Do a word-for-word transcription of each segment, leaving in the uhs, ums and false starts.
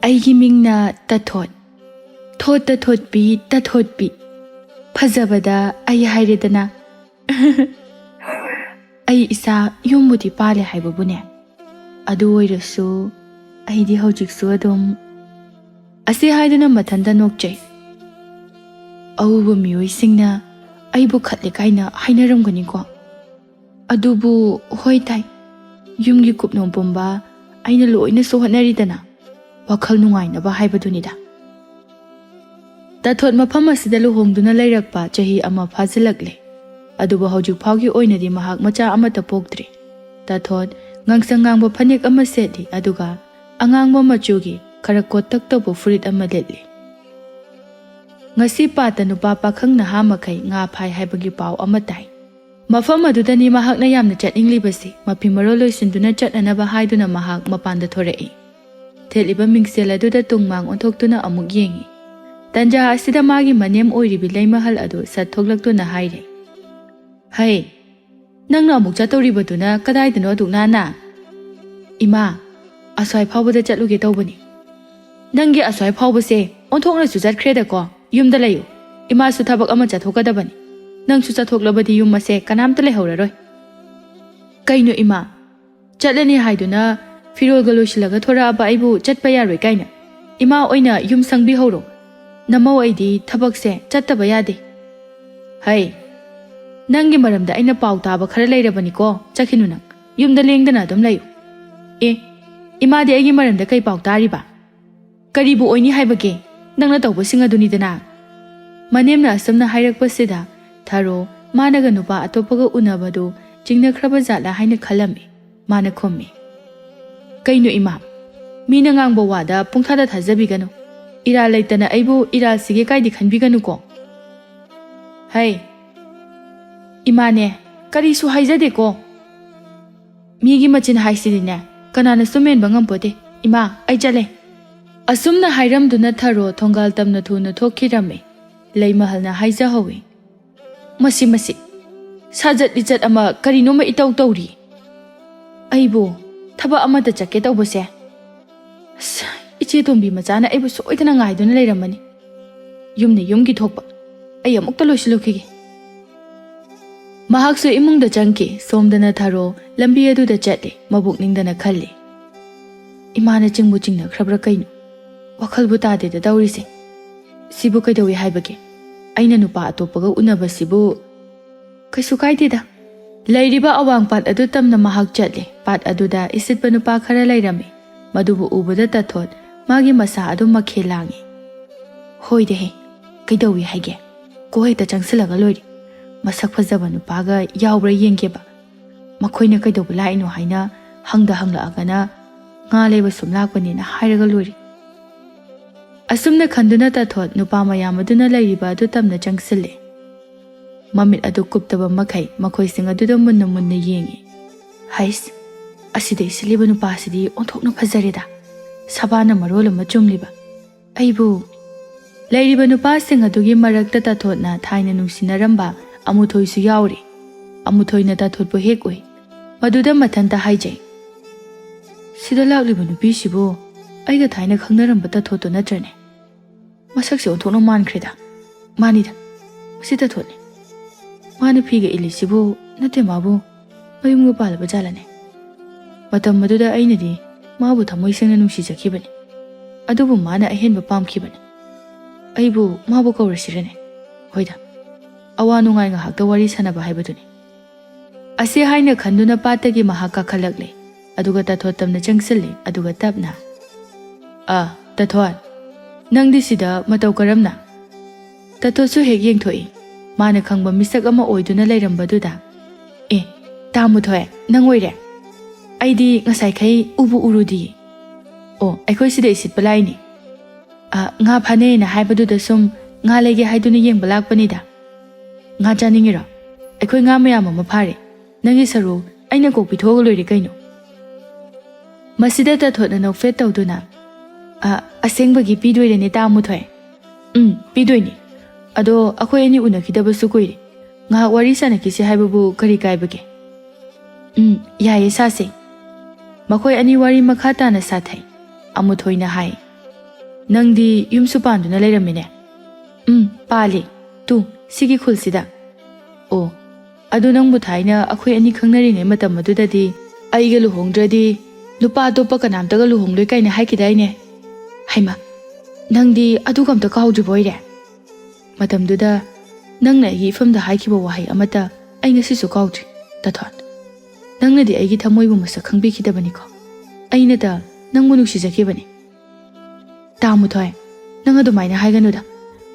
ꯑꯩꯒꯤ ꯃꯤꯡꯅ ꯇꯊꯣꯠ꯫ ꯊꯣꯠꯇ ꯊꯣꯠꯄꯤ, ꯇꯊꯣꯠꯄꯤ꯫ ꯐꯖꯕꯗ ꯑꯩ ꯍꯥꯏꯔꯦꯗꯅ꯫ ꯑꯩ ꯏꯆꯥ ꯌꯨꯝꯕꯨꯗꯤ ꯄꯥꯜꯂꯦ ꯍꯥꯏꯕꯕꯨꯅꯦ꯫ ꯑꯗꯨ ꯑꯣꯏꯔꯁꯨ ꯑꯩꯗꯤ ꯍꯧꯖꯤꯛꯁꯨ ꯑꯗꯨꯝ ꯑꯁꯤ ꯍꯥꯏꯗꯨꯅ ꯃꯊꯟꯇ ꯅꯣꯛꯆꯩ꯫ ꯑꯎꯕ ꯃꯤꯑꯣꯏꯁꯤꯡꯅ ꯑꯩꯕꯨ ꯈꯠꯂꯦ ꯀꯥꯏꯅ ꯍꯥꯏꯅꯔꯝꯒꯅꯤꯀꯣ꯫ ꯑꯗꯨꯕꯨ ꯍꯣꯏ ꯇꯥꯏ, ꯌꯨꯝꯒꯤ ꯀꯨꯞꯅꯣꯝ ꯄꯨꯝꯕ ꯑꯩꯅ ꯂꯣꯏꯅꯁꯨ ꯍꯣꯠꯅꯔꯤꯗꯅ꯫ ꯋꯥꯈꯜ ꯅꯨꯡꯉꯥꯏꯅꯕ ꯍꯥꯏꯕꯗꯨꯅꯤꯗ꯫ ꯇꯥꯊꯣꯠ ꯃꯐꯝ ꯑꯁꯤꯗ ꯂꯨꯍꯣꯡꯗꯨꯅ ꯂꯩꯔꯛꯄ ꯆꯍꯤ ꯑꯃ ꯐꯥꯖꯤꯜꯂꯛꯂꯦ꯫ ꯑꯗꯨꯕꯨ ꯍꯧꯖꯤꯛ ꯐꯥꯎꯒꯤ ꯑꯣꯏꯅꯗꯤ ꯃꯍꯥꯛ ꯃꯆꯥ ꯑꯃꯠꯇ ꯄꯣꯛꯇ꯭ꯔꯤ꯫ ꯇꯥꯊꯣꯠ ꯉꯥꯡꯁꯪ ꯉꯥꯡꯕ ꯐꯅꯦꯛ ꯑꯃ ꯁꯦꯠꯂꯤ, ꯑꯗꯨꯒ ꯑꯉꯥꯡꯕ ꯃꯆꯨꯒꯤ ꯈꯔ ꯀꯣꯠꯇꯛ ꯇꯧꯕ ꯐꯨꯔꯤꯠ ꯑꯃ ꯂꯤꯠꯂꯤ꯫ ꯉꯁꯤ ꯄꯥꯠꯇ ꯅꯨꯄꯥ ꯄꯥꯈꯪ ꯅꯍꯥ ꯃꯈꯩ ꯉꯥ ꯐꯥꯏ ꯍꯥꯏꯕꯒꯤ ꯄꯥꯎ ꯑꯃ ꯇꯥꯏ꯫ ꯃꯐꯝ ꯑꯗꯨꯗꯅꯤ ꯃꯍꯥꯛꯅ ꯌꯥꯝꯅ ꯆꯠꯅꯤꯡꯂꯤꯕꯁꯤ꯫ ꯃꯐꯤ ꯃꯔꯣꯜ ꯂꯣꯏꯁꯤꯟꯗꯨꯅ ꯆꯠꯅꯅꯕ ꯍꯥꯏꯗꯨꯅ ꯃꯍꯥꯛ ꯃꯄꯥꯟꯗ ꯊꯣꯔꯛꯏ꯫ ꯊꯦꯠꯂꯤꯕ ꯃꯤꯡꯁꯦꯜ ꯑꯗꯨꯗ ꯇꯨꯡ ꯃꯥꯡ ꯑꯣꯟꯊꯣꯛꯇꯨꯅ ꯑꯃꯨꯛ ꯌꯦꯡꯏ꯫ ꯇꯟꯖꯥ ꯑꯁꯤꯗ ꯃꯥꯒꯤ ꯃꯅꯦꯝ ꯑꯣꯏꯔꯤꯕꯤ ꯂꯩꯃꯍꯜ ꯑꯗꯨ ꯁꯠ ꯊꯣꯛꯂꯛꯇꯨꯅ ꯍꯥꯏꯔꯦ, "ꯍꯩ, ꯅꯪꯅ ꯑꯃꯨꯛ ꯆꯠꯇꯧꯔꯤꯕꯗꯨꯅ ꯀꯗꯥꯏꯗꯅꯣ ꯑꯗꯨꯛ ꯅꯥꯟꯅ?" "ꯏꯃꯥ, ꯑꯁ꯭ꯋꯥꯏ ꯐꯥꯎꯕꯗ ꯆꯠꯂꯨꯒꯦ ꯇꯧꯕꯅꯤ꯫" "ꯅꯪꯒꯤ ꯑꯁ꯭ꯋꯥꯏ ꯐꯥꯎꯕꯁꯦ ꯑꯣꯟꯊꯣꯛꯅꯁꯨ ꯆꯠꯈ꯭ꯔꯦꯗꯀꯣ꯫ ꯌꯨꯝꯗ ꯂꯩꯌꯨ꯫ ꯏꯃꯥꯁꯨ ꯊꯕꯛ ꯑꯃ ꯆꯠꯊꯣꯛꯀꯗꯕꯅꯤ꯫ ꯅꯪꯁꯨ ꯆꯠꯊꯣꯛꯂꯕꯗꯤ ꯌꯨꯝ ꯑꯁꯦ ꯀꯅꯥꯝꯇ ꯂꯩꯍꯧꯔꯔꯣꯏ꯫" "ꯀꯩꯅꯣ ꯏꯃꯥ? ꯆꯠꯂꯅꯤ ꯍꯥꯏꯗꯨꯅ ꯐꯤꯔꯣꯜꯒ ꯂꯣꯏꯁꯤꯜꯂꯒ ꯊꯣꯔꯛꯑꯕ ꯑꯩꯕꯨ ꯆꯠꯄ ꯌꯥꯔꯣꯏ ꯀꯥꯏꯅ? ꯏꯃꯥ ꯑꯣꯏꯅ ꯌꯨꯝ ꯁꯪꯕꯤꯍꯧꯔꯣ꯫ ꯅꯃꯧ ꯑꯩꯗꯤ ꯊꯕꯛꯁꯦ ꯆꯠꯇꯕ ꯌꯥꯗꯦ꯫" "ꯍꯩ, ꯅꯪꯒꯤ ꯃꯔꯝꯗ ꯑꯩꯅ ꯄꯥꯎ ꯇꯥꯕ ꯈꯔ ꯂꯩꯔꯕꯅꯤꯀꯣ꯫ ꯆꯠꯈꯤꯅꯨ ꯅꯪ꯫ ꯌꯨꯝꯗ ꯂꯦꯡꯗꯅ ꯑꯗꯨꯝ ꯂꯩꯌꯨ꯫" "ꯑꯦ, ꯏꯃꯥꯗꯤ ꯑꯩꯒꯤ ꯃꯔꯝꯗ ꯀꯩ ꯄꯥꯎ ꯇꯥꯔꯤꯕ?" "ꯀꯔꯤꯕꯨ ꯑꯣꯏꯅꯤ ꯍꯥꯏꯕꯒꯦ? ꯅꯪꯅ ꯇꯧꯕꯁꯤꯡ ꯑꯗꯨꯅꯤꯗꯅ꯫" ꯃꯅꯦꯝꯅ ꯑꯁꯨꯝꯅ ꯍꯥꯏꯔꯛꯄꯁꯤꯗ ꯊꯥꯔꯣ ꯃꯥꯅꯒ ꯅꯨꯄꯥ ꯑꯇꯣꯞꯄꯒ ꯎꯅꯕꯗꯨ ꯆꯤꯡꯅꯈ꯭ꯔꯕ ꯖꯥꯠꯂ ꯍꯥꯏꯅ ꯈꯜꯂꯝꯃꯤ꯫ ꯃꯥꯅ ꯈꯨꯝꯃꯤ, "ꯀꯩꯅꯣ ꯏꯃꯥ? ꯃꯤꯅ ꯉꯥꯡꯕ ꯋꯥꯗ ꯄꯨꯡꯊꯥꯗ ꯊꯥꯖꯕꯤꯒꯅꯨ꯫ ꯏꯔꯥꯜ ꯂꯩꯇꯅ ꯑꯩꯕꯨ ꯏꯔꯥꯜꯁꯤꯒꯦ ꯀꯥꯏꯗꯤ ꯈꯟꯕꯤꯒꯅꯨꯀꯣ꯫" "ꯍꯩ, ꯏꯃꯥꯅꯦ, ꯀꯔꯤꯁꯨ ꯍꯥꯏꯖꯗꯦꯀꯣ꯫ ꯃꯤꯒꯤ ꯃꯆꯤꯟ ꯍꯥꯏꯁꯤꯗꯤꯅꯦ, ꯀꯅꯥꯅꯁꯨ ꯃꯦꯟꯕ ꯉꯝꯄꯣꯠꯇꯦ꯫ ꯏꯃꯥ, ꯑꯩ ꯆꯠꯂꯦ꯫" ꯑꯁꯨꯝꯅ ꯍꯥꯏꯔꯝꯗꯨꯅ ꯊꯔꯣ ꯊꯣꯡꯒꯥꯜ ꯇꯝꯅ ꯊꯨꯅ ꯊꯣꯛꯈꯤꯔꯝꯃꯤ꯫ ꯂꯩꯃꯍꯜꯅ ꯍꯥꯏꯖꯍꯧꯏ, "ꯃꯁꯤ, ꯃꯁꯤ, ꯁꯥꯖꯠ ꯂꯤꯆꯠ ꯑꯃ ꯀꯔꯤꯅꯣꯃ ꯏꯇꯧ ꯇꯧꯔꯤ꯫ ꯑꯩꯕꯨ ꯊꯕꯛ ꯑꯃꯗ ꯆꯠꯀꯦ ꯇꯧꯕꯁꯦ, ꯑꯁ, ꯆꯦ ꯇꯣꯝꯕꯤ ꯃꯆꯥꯅ ꯑꯩꯕꯨ ꯁꯣꯏꯗꯅ ꯉꯥꯏꯗꯨꯅ ꯂꯩꯔꯝꯃꯅꯤ꯫ ꯌꯨꯝꯅ ꯌꯨꯝꯒꯤ ꯊꯣꯛꯄ꯫ ꯑꯩ ꯑꯃꯨꯛꯇ ꯂꯣꯏꯁꯤꯜꯂꯨꯈꯤꯒꯦ꯫ ꯃꯍꯥꯛꯁꯨ ꯏꯃꯨꯡꯗ ꯆꯪꯈꯤ꯫ ꯁꯣꯝꯗꯅ ꯊꯔꯣ ꯂꯝꯕꯤ ꯑꯗꯨꯗ ꯆꯠꯂꯤ꯫ ꯃꯕꯨꯛꯅꯤꯡꯗꯅ ꯈꯜꯂꯤ, "ꯏꯃꯥꯅ ꯆꯤꯡꯕꯨ ꯆꯤꯡꯅꯈ꯭ꯔꯕ꯭ꯔꯥ ꯀꯩꯅꯣ? ꯋꯥꯈꯜꯕꯨ ꯇꯥꯗꯦꯗ ꯇꯧꯔꯤꯁꯦ꯫ ꯁꯤꯕꯨ ꯀꯩꯗꯧꯏ ꯍꯥꯏꯕꯒꯦ? ꯑꯩꯅ ꯅꯨꯄꯥ ꯑꯇꯣꯞꯄꯒ ꯎꯅꯕꯁꯤꯕꯨ ꯀꯩꯁꯨ ꯀꯥꯏꯗꯦꯗ꯫" ꯂꯩꯔꯤꯕ ꯑꯋꯥꯡ ꯄꯥꯠ ꯑꯗꯨ ꯇꯝꯅ ꯃꯍꯥꯛ ꯆꯠꯂꯤ꯫ ꯄꯥꯠ ꯑꯗꯨꯗ ꯏꯁꯤꯠꯄ ꯅꯨꯄꯥ ꯈꯔ ꯂꯩꯔꯝꯃꯤ꯫ ꯃꯗꯨꯕꯨ ꯎꯕꯗ ꯇꯥꯊꯣꯠ ꯃꯥꯒꯤ ꯃꯁꯥ ꯑꯗꯨ ꯃꯈꯦꯜ ꯂꯥꯡꯉꯤ꯫ "ꯍꯣꯏꯗꯍꯦ, ꯀꯩꯗꯧꯏ ꯍꯥꯏꯒꯦ? ꯀꯣ ꯍꯦꯛꯇ ꯆꯪꯁꯤꯜꯂꯒ ꯂꯣꯏꯔꯦ꯫ ꯃꯁꯛ ꯐꯖꯕ ꯅꯨꯄꯥꯒ ꯌꯥꯎꯕ꯭ꯔꯥ ꯌꯦꯡꯒꯦꯕ꯫ ꯃꯈꯣꯏꯅ ꯀꯩꯗꯧꯕ ꯂꯥꯛꯏꯅꯣ ꯍꯥꯏꯅ ꯍꯪꯗ ꯍꯪꯂꯛꯑꯒꯅ ꯉꯥ ꯂꯩꯕ ꯁꯨꯝ ꯂꯥꯛꯄꯅꯦꯅ ꯍꯥꯏꯔꯒ ꯂꯣꯏꯔꯦ꯫" ꯑꯁꯨꯝꯅ ꯈꯟꯗꯨꯅ ꯇꯥꯊꯣꯠ ꯅꯨꯄꯥ ꯃꯌꯥꯝ ꯑꯗꯨꯅ ꯂꯩꯔꯤꯕ ꯑꯗꯨ ꯇꯝꯅ ꯆꯪꯁꯤꯜꯂꯦ꯫ ꯃꯃꯤꯠ ꯑꯗꯨ ꯀꯨꯞꯇꯕ ꯃꯈꯩ ꯃꯈꯣꯏꯁꯤꯡ ꯑꯗꯨꯗ ꯃꯨꯟꯅ ꯃꯨꯟꯅ ꯌꯦꯡꯉꯤ꯫ "ꯍꯩꯁ, ꯑꯁꯤꯗ ꯏꯁꯤꯜꯂꯤꯕ ꯅꯨꯄꯥꯁꯤꯗꯤ ꯑꯣꯟꯊꯣꯛꯅ ꯐꯖꯔꯦꯗ꯫ ꯁꯕꯥꯅ ꯃꯔꯣꯜ ꯑꯃ ꯆꯨꯝꯂꯤꯕ꯫ ꯑꯩꯕꯨ..." ꯂꯩꯔꯤꯕ ꯅꯨꯄꯥꯁꯤꯡ ꯑꯗꯨꯒꯤ ꯃꯔꯛꯇ ꯇꯥꯊꯣꯠꯅ ꯊꯥꯏꯅ ꯅꯨꯡꯁꯤꯅꯔꯝꯕ ꯑꯃꯨꯊꯣꯏꯁꯨ ꯌꯥꯎꯔꯤ꯫ ꯑꯃꯨꯊꯣꯏꯅ ꯇꯥꯊꯣꯠꯄꯨ ꯍꯦꯛ ꯎꯏ꯫ ꯃꯗꯨꯗ ꯃꯊꯟꯇ ꯍꯥꯏꯖꯩ, "ꯁꯤꯗ ꯂꯥꯛꯂꯤꯕ ꯅꯨꯄꯤꯁꯤꯕꯨ ꯑꯩꯒ ꯊꯥꯏꯅ ꯈꯪꯅꯔꯝꯕ ꯇꯥꯊꯣꯠꯇꯣ ꯅꯠꯇ꯭ꯔꯅꯦ? ꯃꯁꯛꯁꯦ ꯑꯣꯟꯊꯣꯛꯅ ꯃꯥꯟꯈ꯭ꯔꯦꯗ꯫ ꯃꯥꯅꯤꯗ, ꯃꯁꯤ ꯇꯥꯊꯣꯠꯅꯤ꯫ ꯃꯥꯅ ꯐꯤꯒ ꯏꯜꯂꯤꯁꯤꯕꯨ ꯅꯠꯇꯦ ꯃꯥꯕꯨ ꯃꯌꯨꯝꯒ ꯄꯥꯜꯂꯕ ꯖꯥꯠꯂꯅꯦ? ꯃꯇꯝ ꯑꯗꯨꯗ ꯑꯩꯅꯗꯤ ꯃꯥꯕꯨ ꯊꯃꯣꯏ ꯁꯦꯡꯅ ꯅꯨꯡꯁꯤꯖꯈꯤꯕꯅꯤ꯫ ꯑꯗꯨꯕꯨ ꯃꯥꯅ ꯑꯍꯦꯟꯕ ꯄꯥꯝꯈꯤꯕꯅꯤ꯫ ꯑꯩꯕꯨ ꯃꯥꯕꯨ ꯀꯧꯔꯁꯤꯔꯅꯦ? ꯍꯣꯏꯗ, ꯑꯋꯥ ꯅꯨꯡꯉꯥꯏ ꯉꯥꯏꯍꯥꯛꯇ ꯋꯥꯔꯤ ꯁꯥꯟꯅꯕ ꯍꯥꯏꯕꯗꯨꯅꯤ꯫" ꯑꯁꯤ ꯍꯥꯏꯅ ꯈꯟꯗꯨꯅ ꯄꯥꯠꯇꯒꯤ ꯃꯍꯥꯛ ꯀꯥꯈꯠꯂꯛꯂꯦ꯫ ꯑꯗꯨꯒ ꯇꯥꯊꯣꯠ ꯇꯝꯅ ꯆꯪꯁꯤꯜꯂꯦ꯫ ꯑꯗꯨꯒ ꯇꯞꯅ, "ꯑ, ꯇꯥꯊꯣꯠ, ꯅꯪꯗꯤ ꯁꯤꯗ ꯃꯇꯧ ꯀꯔꯝꯅ?" ꯇꯥꯊꯣꯠꯁꯨ ꯍꯦꯛ ꯌꯦꯡꯊꯣꯛꯏ꯫ ꯃꯥꯅ ꯈꯪꯕ ꯃꯤꯁꯛ ꯑꯃ ꯑꯣꯏꯗꯨꯅ ꯂꯩꯔꯝꯕꯗꯨꯗ, "ꯑꯦ, ꯇꯥ ꯃꯨꯊꯣꯏ, ꯅꯪ ꯑꯣꯏꯔꯦ? ꯑꯩꯗꯤ ꯉꯁꯥꯏꯈꯩ ꯎꯕꯨ ꯎꯔꯨꯗꯤꯌꯦ꯫ ꯑꯣ, ꯑꯩꯈꯣꯏ ꯁꯤꯗ ꯏꯁꯤꯠꯄ ꯂꯥꯛꯏꯅꯦ꯫ ꯑ, ꯉꯥ ꯐꯥꯅꯩꯅ ꯍꯥꯏꯕꯗꯨꯗ ꯁꯨꯝ ꯉꯥ ꯂꯩꯒꯦ ꯍꯥꯏꯗꯨꯅ ꯌꯦꯡꯕ ꯂꯥꯛꯄꯅꯤꯗ꯫ ꯉꯥ ꯆꯥꯅꯤꯡꯉꯤꯔꯣ? ꯑꯩꯈꯣꯏ ꯉꯥ ꯃꯌꯥꯝ ꯑꯃ ꯐꯥꯔꯦ꯫ ꯅꯪꯒꯤ ꯁꯔꯨꯛ ꯑꯩꯅ ꯀꯣꯛ ꯄꯤꯊꯣꯛꯑꯒ ꯂꯣꯏꯔꯦ ꯀꯩꯅꯣ꯫" ꯃꯁꯤꯗ ꯇꯥꯊꯣꯠꯅ ꯅꯣꯛꯐꯦꯠ ꯇꯧꯗꯨꯅ, "ꯑ, ꯑꯁꯦꯡꯕꯒꯤ ꯄꯤꯗꯣꯏꯔꯅꯦ ꯇꯥ ꯃꯨꯊꯣꯏ?" "ꯎꯝ, ꯄꯤꯗꯣꯏꯅꯤ꯫ ꯑꯗꯣ ꯑꯩꯈꯣꯏ ꯑꯅꯤ ꯎꯅꯈꯤꯗꯕꯁꯨ ꯀꯨꯏꯔꯦ꯫ ꯉꯥꯏꯍꯥꯛ ꯋꯥꯔꯤ ꯁꯥꯟꯅꯈꯤꯁꯤ ꯍꯥꯏꯕꯕꯨ ꯀꯔꯤ ꯀꯥꯏꯕꯒꯦ?" "ꯎꯝ, ꯌꯥꯏꯌꯦ, ꯁꯥꯁꯦ꯫" ꯃꯈꯣꯏ ꯑꯅꯤ ꯋꯥꯔꯤ ꯃꯈꯥ ꯇꯥꯅ ꯁꯥꯊꯩ꯫ ꯑꯃꯨꯊꯣꯏꯅ ꯍꯥꯏ꯫ "ꯅꯪꯗꯤ ꯌꯨꯝꯁꯨ ꯄꯥꯟꯗꯨꯅ ꯂꯩꯔꯝꯃꯤꯅꯦ?" "ꯎꯝ, ꯄꯥꯜꯂꯤ꯫ ꯇꯨ, ꯁꯤꯒꯤ ꯈꯨꯜꯁꯤꯗ꯫" "ꯑꯣ, ꯑꯗꯨ ꯅꯪꯕꯨ ꯊꯥꯏꯅ ꯑꯩꯈꯣꯏ ꯑꯅꯤ ꯈꯪꯅꯔꯤꯉꯩ ꯃꯇꯝ ꯑꯗꯨꯗꯗꯤ ꯑꯩꯒ ꯂꯨꯍꯣꯡꯗ꯭ꯔꯗꯤ ꯅꯨꯄꯥ ꯑꯇꯣꯞꯄ ꯀꯅꯥꯝꯇꯒ ꯂꯨꯍꯣꯡꯂꯣꯏ ꯀꯥꯏꯅ ꯍꯥꯏꯈꯤꯗꯥꯏꯅꯦ? ꯍꯩꯃꯥ, ꯅꯪꯗꯤ ꯑꯗꯨꯒ ꯑꯝꯇ ꯀꯥꯎꯗ꯭ꯔꯤꯕ ꯑꯣꯏꯔꯦ?" ꯃꯇꯝꯗꯨꯗ ꯅꯪꯅ ꯑꯩꯒꯤ ꯏꯐꯝꯗ ꯍꯥꯏꯈꯤꯕ ꯋꯥꯍꯩ ꯑꯃꯠꯇ ꯑꯩ ꯉꯁꯤꯁꯨ ꯀꯥꯎꯗ꯭ꯔꯤ, ꯇꯥꯊꯣꯟ꯫ ꯅꯪꯅꯗꯤ ꯑꯩꯒꯤ ꯊꯃꯣꯏꯕꯨ ꯃꯁꯛ ꯈꯪꯕꯤꯈꯤꯗꯕꯅꯤꯀꯣ꯫ ꯑꯩꯅꯇ ꯅꯪꯕꯨ ꯅꯨꯡꯁꯤꯖꯈꯤꯕꯅꯤ꯫ ꯇꯥ ꯃꯨꯊꯣꯏ, ꯅꯪ ꯑꯗꯨꯃꯥꯏꯅ ꯍꯥꯏꯒꯅꯨꯗ꯫